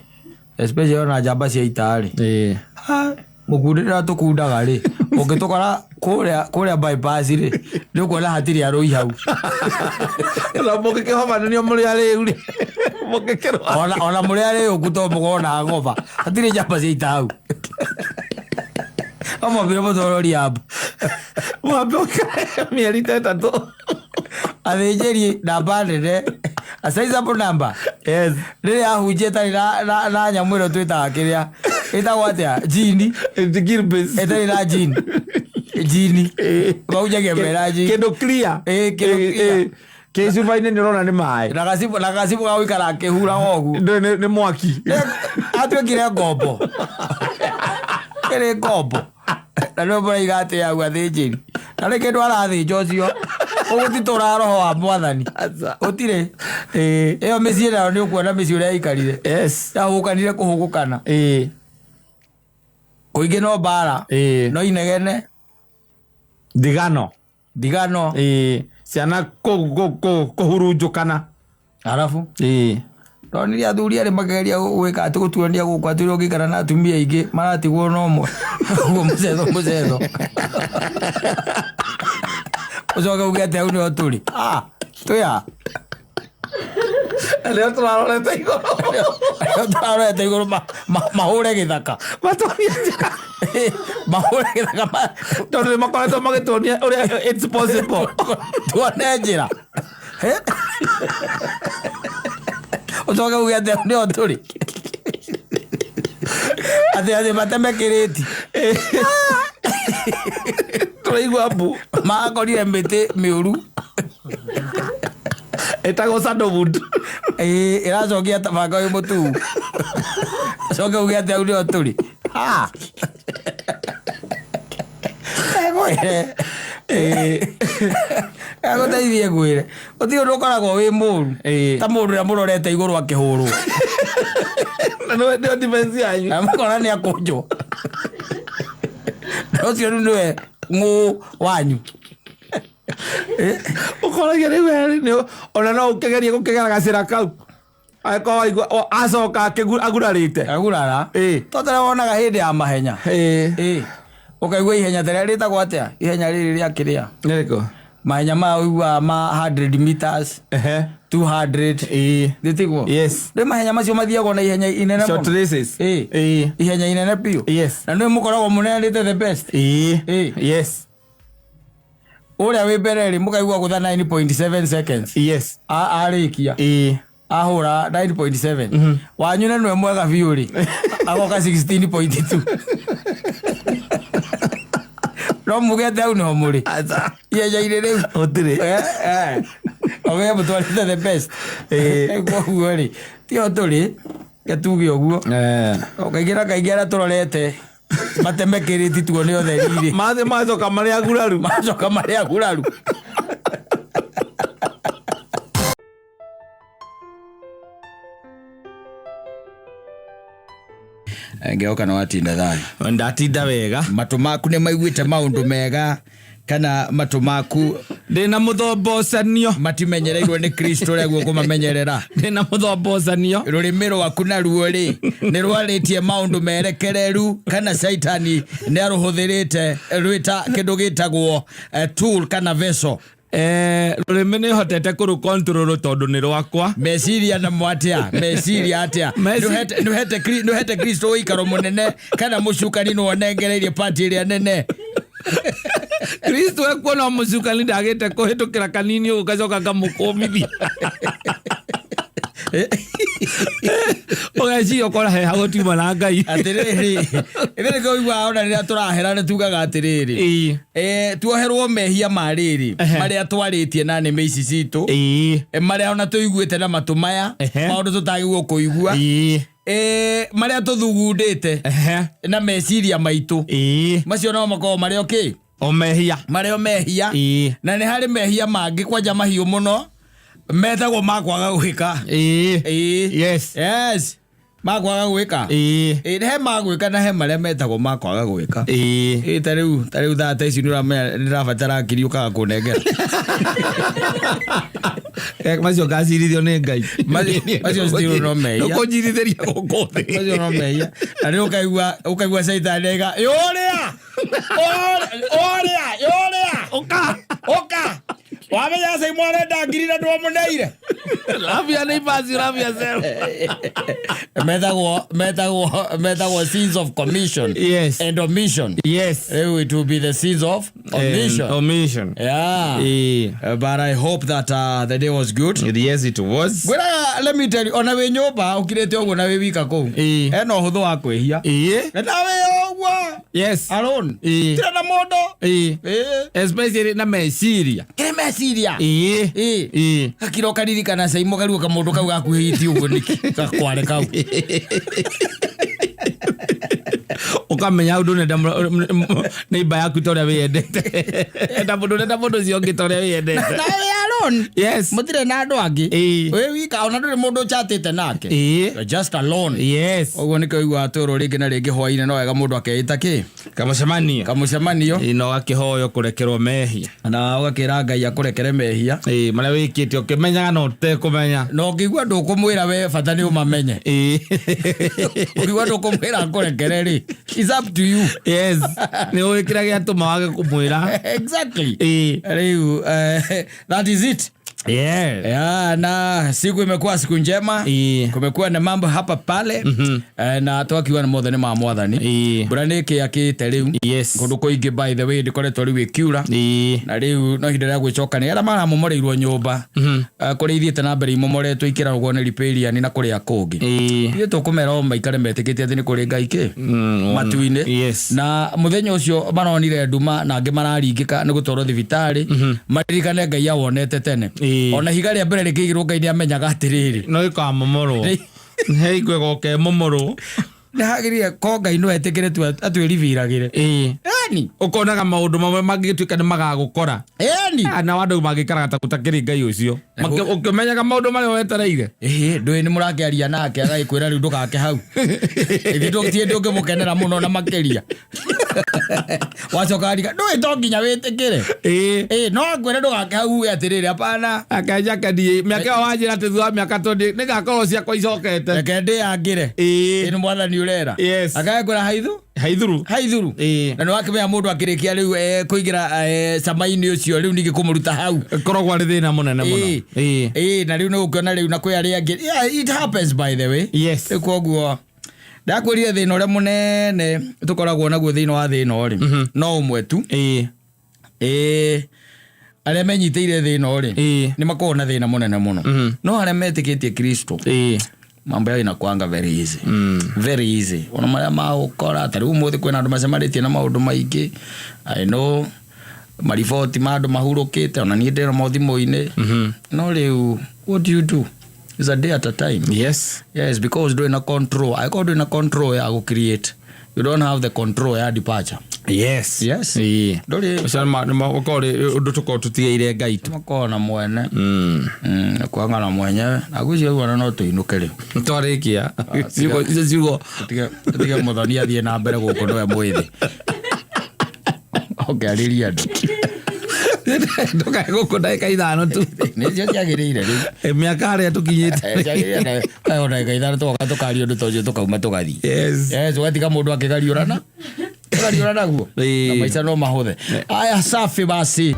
especially ona njamba cia ita rĩ, mũkundi rĩrĩa tũkundaga rĩ, ũngĩtũkora kũrĩa bypass rĩ, nĩ ũkuona hatirĩ arũi hau. Na mũngĩkĩhobanĩrio mũrĩ arĩu rĩ, mũngĩkĩrwara. Ona mũrĩ arĩũku to mũgona ngoba, hatirĩ njamba cia ita hau, no mwambire mũtwarwo rehab. Mwambe ũikare mĩeri ta 3. Athĩnjĩri namba nene, a sizable number. Rĩrĩa ahunjia ĩtarĩ na nyamũ ĩno twĩtaga kĩrĩa ĩtagwo atĩa, jini. Gilbis. Ĩtarĩ na jini. Njini maunjagia mera njini. Kĩndũ clear. Ĩĩ, kĩndũ clear. Kĩ cuba-inĩ nĩ ũrona nĩ maĩ. Na gacibũ ga gũikara akĩhuraga ũguo. Nĩ mwaki. Atuĩkire ngombo. Ĩrĩ ngombo. Na nĩwe mũraiga atĩ hau athĩnjĩri. Na nĩ kĩndũ arathĩnja ũcio. Ũgũtitũra roho wa mwathani. Gũtirĩ. Ĩyo mĩciĩ nayo nĩ ũkuona mĩciĩ ũrĩa yaikarire. Yes. Yahũgũkanire kũhũgũkana. Kũingĩ no mbara. No inegene. Ndigano. Ndigano. Ciana kũhurunjũkana. Arabu. Ndonire athuri arĩ makĩgeria gwĩka atĩ gũtuania gũkũ atĩ ũrĩa ũngĩikara na atumia aingĩ maratigwo na ũmwe. Ũguo mũcetho mũcetho. Ũcoke uge atĩ hau nĩho tũrĩ. Ah, twĩ ha? Nĩho tũrarorete igũrũ. Nĩho tũrarorete igũrũ mahũre gĩthaka. Matuonie njĩra. Mahũre gĩthaka Tondũ nĩ makoretwo magĩtuonia ũrĩa it's possible. Tuone njĩra. Ũcoke uge atĩ hau nĩho tũrĩ. Atĩ atĩ mateme kĩrĩti. Tũraigua mbu. Makorire mĩtĩ mĩũru. Ĩtagwo sandalwood. Ĩĩ, ĩracokia ta banga wĩ mũtuu. Ũcoke uge atĩ hau nĩho tũrĩ. Ah. Ngwĩre. Agũteithie ngwĩre. Gũtirĩ ũndũ ũkoragwo wĩ mũru. Ta mũndũ ũrĩa mũrorete igũrũ akĩhũrwo. Na nĩwe defense yanyu. Na mũkona nĩ akũnjwo. Na ũcio rĩu nĩwe ng'ũ wanyu. Ũkoragia rĩu we nĩ ona no ũkĩgerie gũkĩgera gacĩra kau. Angĩkorwo waigua, acoka agurarĩte. Agurara? Tondũ rĩrĩa wonaga hĩndĩ ya mahenya. Ũkaigua ihenya ta rĩrĩa rĩtagwo atĩa? Ihenya rĩrĩ rĩa kĩrĩa? Nĩ rĩrĩkũ? Mahenya maya ũiguaga ma 100 meters, 200. Nĩ tiguo? Yes. Rĩu mahenya macio mathiagwo na ihenya inene mũno. Short races. Ihenya inene biũ. Yes. Na nĩ mũkoragwo mũneanĩte the best. Yes. Ũrĩa wĩ mbere rĩ, mũkaigua gũtha 9.7 seconds. Yes. Arĩkia. Ahũra 9.7. Wanyu na nĩwe mwega biũ rĩ. Agoka 16.2. No muge atĩ hau nĩho mũrĩ. Aca. Ihenya-inĩ rĩu. Gũtirĩ. Oge mũtwarĩte the best. Koguo rĩ, tiho tũrĩ, gatuge ũguo. O kaingĩ na kaingĩ arĩa tũrorete mateme kĩrĩti tuone ũtheri rĩ. Mathiĩ macoka marĩ aguraru. Macoka marĩ aguraru. Ngĩoka nĩ watinda thayũ. Ndatinda wega. Matũ maku nĩ maiguĩte maũndũ mega kana matũ maku Ndĩna mũthombocanio. Matimenyereirwo nĩ Kristo ũrĩa guo kũmamenyerera. Ndĩna mũthombocanio. Rũrĩmĩ rwaku naruo rĩ, nĩ rwarĩtie maũndũ merekereru kana Caitani nĩ arũhũthĩrĩte rwĩta kĩndũ gĩtagwo tool kana vessel. Rũrĩmĩ nĩ hotete kũrũ control tondũ nĩ rwakwa. Meciria namo atĩa? Meciria atĩa? Nĩ ũhete Kristo ũikaro mũnene kana mũcukani nĩ wonengereirie party ĩrĩa nene? Kristo ekuona mũcukani ndagĩte kũhĩtũkĩra kanini ũguo gacoka ngamũkũmithia. Ũgeciria ũkora he hagũtiuma na Ngai. Atĩrĩrĩ, ithuĩ nĩkĩo ũiguaga ona rĩrĩa tũrahera nĩ tugaga atĩrĩrĩ. Tuoherwo mehia ma rĩrĩ, marĩa twarĩtie na nĩmĩ ici citũ. Marĩa ona tũiguĩte na matũ maya, maũndũ tũtagĩrĩirwo kũigua. Marĩa tũthugundĩte na meciria maitũ. Macio no makorwo marĩ okay. O mehia. Marĩ o mehia. Na nĩ harĩ mehia mangĩ kwanja mahiũ mũno metagwo ma kwaga gwĩka. Yes. Yes. Ma kwaga gwĩka. He ma gwĩka na he marĩa metagwo ma kwaga gwĩka. Ta rĩu thaa ta ici nĩ ũramenya nĩ ndĩrabatara ngiri ũkaga kũnengera. Macio ngacirithio nĩ Ngai. Macio still no mehia. Nĩũkũnjirithĩria gũkũ thĩ. Macio no mehia. Na rĩu ũkaigua Caitani aiga, Yũrĩa! Ũrĩa! Yũrĩa! Ũka! Ũka! Wamenya Simon arenda ngiri na ndwamũneire. Love your neighbors, you love yourself. Metagwo sins of commission. Yes. And omission. Yes. Rĩu it will be the sins of omission. And omission. Yeah. But I hope that the day was good. Yes, it was. Gwĩraga, let me tell you, ona wĩ nyũmba ũkirĩte ũguo na wĩ wika kũu. Hena ũhũthũ wa kwĩhia. Na wĩ ũguo. Yes. Alone. Ĩĩ. Tira na mũndũ. Ĩĩ. Ĩĩ. Especially na meciria. Kĩrĩ meciria. Ĩĩ. Ĩĩ. Ĩĩ. Gakira ũkaririkana caimo karuo kamũndũ kau gakuhĩtie ũguo nĩkĩ gakware kau. Ũkamenya hau ndũnenda neighbor yaku ta ũrĩa wĩyendete. Enda mũndũ ũrenda mũndũ ũcio ũngĩ ta ũrĩa wĩyendete. Na wĩ alone. Yes. Mũtirĩ na andũ angĩ. Ĩĩ. Wĩ wika ona ndũrĩ mũndũ ũchatĩte nake. Ĩĩ. You're just alone. Yes. Ũguo nĩkĩo ũiguaga twĩrwo rĩngĩ na rĩngĩ hwainĩ no wega mũndũ akeĩta kĩ Kamũcemanio. Kamũcemanio. Ĩĩ, na ũgakĩhoywo kũrekerwo mehia. Na ũgakĩra Ngai akũrekere mehia. Ĩĩ, marĩa wĩkĩte ũkĩmenyaga na ũtekũmenya. Na ũngĩigua ndũkũmwĩra we bata nĩ ũmamenye. Ĩĩ. Ũngĩigua ndũkũmwĩra akũrekere rĩ, it's up to you. Yes. Nĩ ũĩ kĩrĩa gĩatũma wage kũmwĩra. Exactly. Ĩĩ. Rĩu that is it. Yes. Ya, na siku imekuwa siku njema. Ĩĩ. Kumekuwa na mambo hapa pale. Na twakiuga nĩ mothe nĩ ma mwathani. Ĩĩ. Mbura nĩ ĩkĩakĩte rĩu. Yes. Kũndũ kũingĩ by the way ndĩkoretwo rĩu ĩkiura. Ĩĩ. Na rĩu no ihinda rĩa gwĩcokania arĩa maramomoreirwo nyũmba kũrĩa ithiĩte na mbere imomoretwo ikĩragwo nĩ ripĩriani na kũrĩa kũngĩ. Ĩĩ. Ithuĩ tũkũmera o maikare metĩkĩtie atĩ nĩ kũrĩ Ngai kĩ matu-inĩ. Yes. Na mũthenya ũcio maronire nduma na angĩ mararingĩka nĩ gũtwarwo thibitarĩ maririkane Ngai awonete tene. Ĩĩ. Ona ihiga rĩa mbere rĩkĩigĩrwo Ngai nĩ amenyaga atĩrĩrĩ No ĩkamomorwo. He igwe goka ĩmomorwo. Nĩ hagĩrĩire ko Ngai no etĩkĩre tu atwĩribiragĩre. Ĩĩ. Ĩni. Ũkonaga maũndũ mamwe mangĩgĩtuĩka nĩ magagũkora. Ĩni. Na andũ mangĩikaraga ta gũtakĩrĩ Ngai ũcio. Ũkĩmenyaga maũndũ marĩa wetereire. Ĩhĩ, ndũĩ nĩ mũrakĩaria nake agagĩkwĩra rĩu ndũgake hau. Ithuĩ tiĩ ndũngĩmũkenera mũno na makĩria. Wacoka warika ndũĩ to nginya wĩtĩkĩre. Ĩĩ. Ĩĩ, no akwĩre ndũgake hau uge atĩrĩrĩ hapana. Akenjakenie mĩaka ĩyo wanjĩra atĩ thutha wa mĩaka 20 nĩngakorwo ciakwa icokete. Reke ndĩyangĩre. Ĩĩ. Ĩĩ nĩ mwathani ũrera. Yes. Agagĩkwĩra haithu Haithuru. Haithuru. Ĩĩ. Na nĩ wakĩmenya mũndũ akĩrĩkia rĩu kũingĩra cama-inĩ ũcio rĩu ningĩ kũmũruta hau. Ĩkoragwo arĩ thĩna mũnene mũno. Ĩĩ. Ĩĩ. Ĩĩ, na rĩu nĩ ũkĩona rĩu na kwĩ arĩa angĩ. Yeah, it happens by the way. Yes. Rĩu koguo ndakwĩrire thĩna ũrĩa mũnene tũkoragwo naguo thĩinĩ wa thĩ ĩno rĩ no ũmwe tu. Ĩĩ. Ĩĩ, arĩa menyitĩire thĩ ĩno rĩ Ĩĩ. nĩ makoragwo na thĩna mũnene mũno. No arĩa metĩkĩtie Kristo Ĩĩ. mambo yao inakuanga very easy. Very easy. Ona marĩa magũkora ta rĩu ũmũthĩ kwĩna andũ macemanĩtie na maũndũ maingĩ. I know mariboti ma andũ mahurũkĩte ona niĩ ndĩramo thimũ-inĩ. No rĩu what do you do? It's a day at a time. Yes. Yes, because ndũrĩ na control. Angĩkorwo ndũrĩ na control ya gũ create, you don't have the control ya departure. Yes. Yes. Ĩĩ. Ndũrĩ Ũcio ũkorwo ũrĩ ũndũ tũkorwo tũtigĩire Ngai tu. makoragwo na mwene. Kwanga na mwenyewe. Na ngwĩciria rĩu ona no tũinũke rĩu. Twarĩkia. Ciugo icio ciugo. Tũtige mũthoni athiĩ na mbere gũkũ nĩwe mwĩthĩ. Ũkĩarĩria andũ. Ndũkae gũkũ ndagĩka 5 tu. Nĩcio ciagĩrĩire rĩu. Mĩaka harĩa tũkinyĩte. Ciagĩrĩire ndagĩka 5 tũgoka tũkaria ũndũ ta ũcio tũkauma tũgathiĩ. Yes. Yes, ũgatiga mũndũ akĩgariũrana. Ũgariũrana naguo. Ĩĩ. Na maica no mahũthe. Aya, safi basi.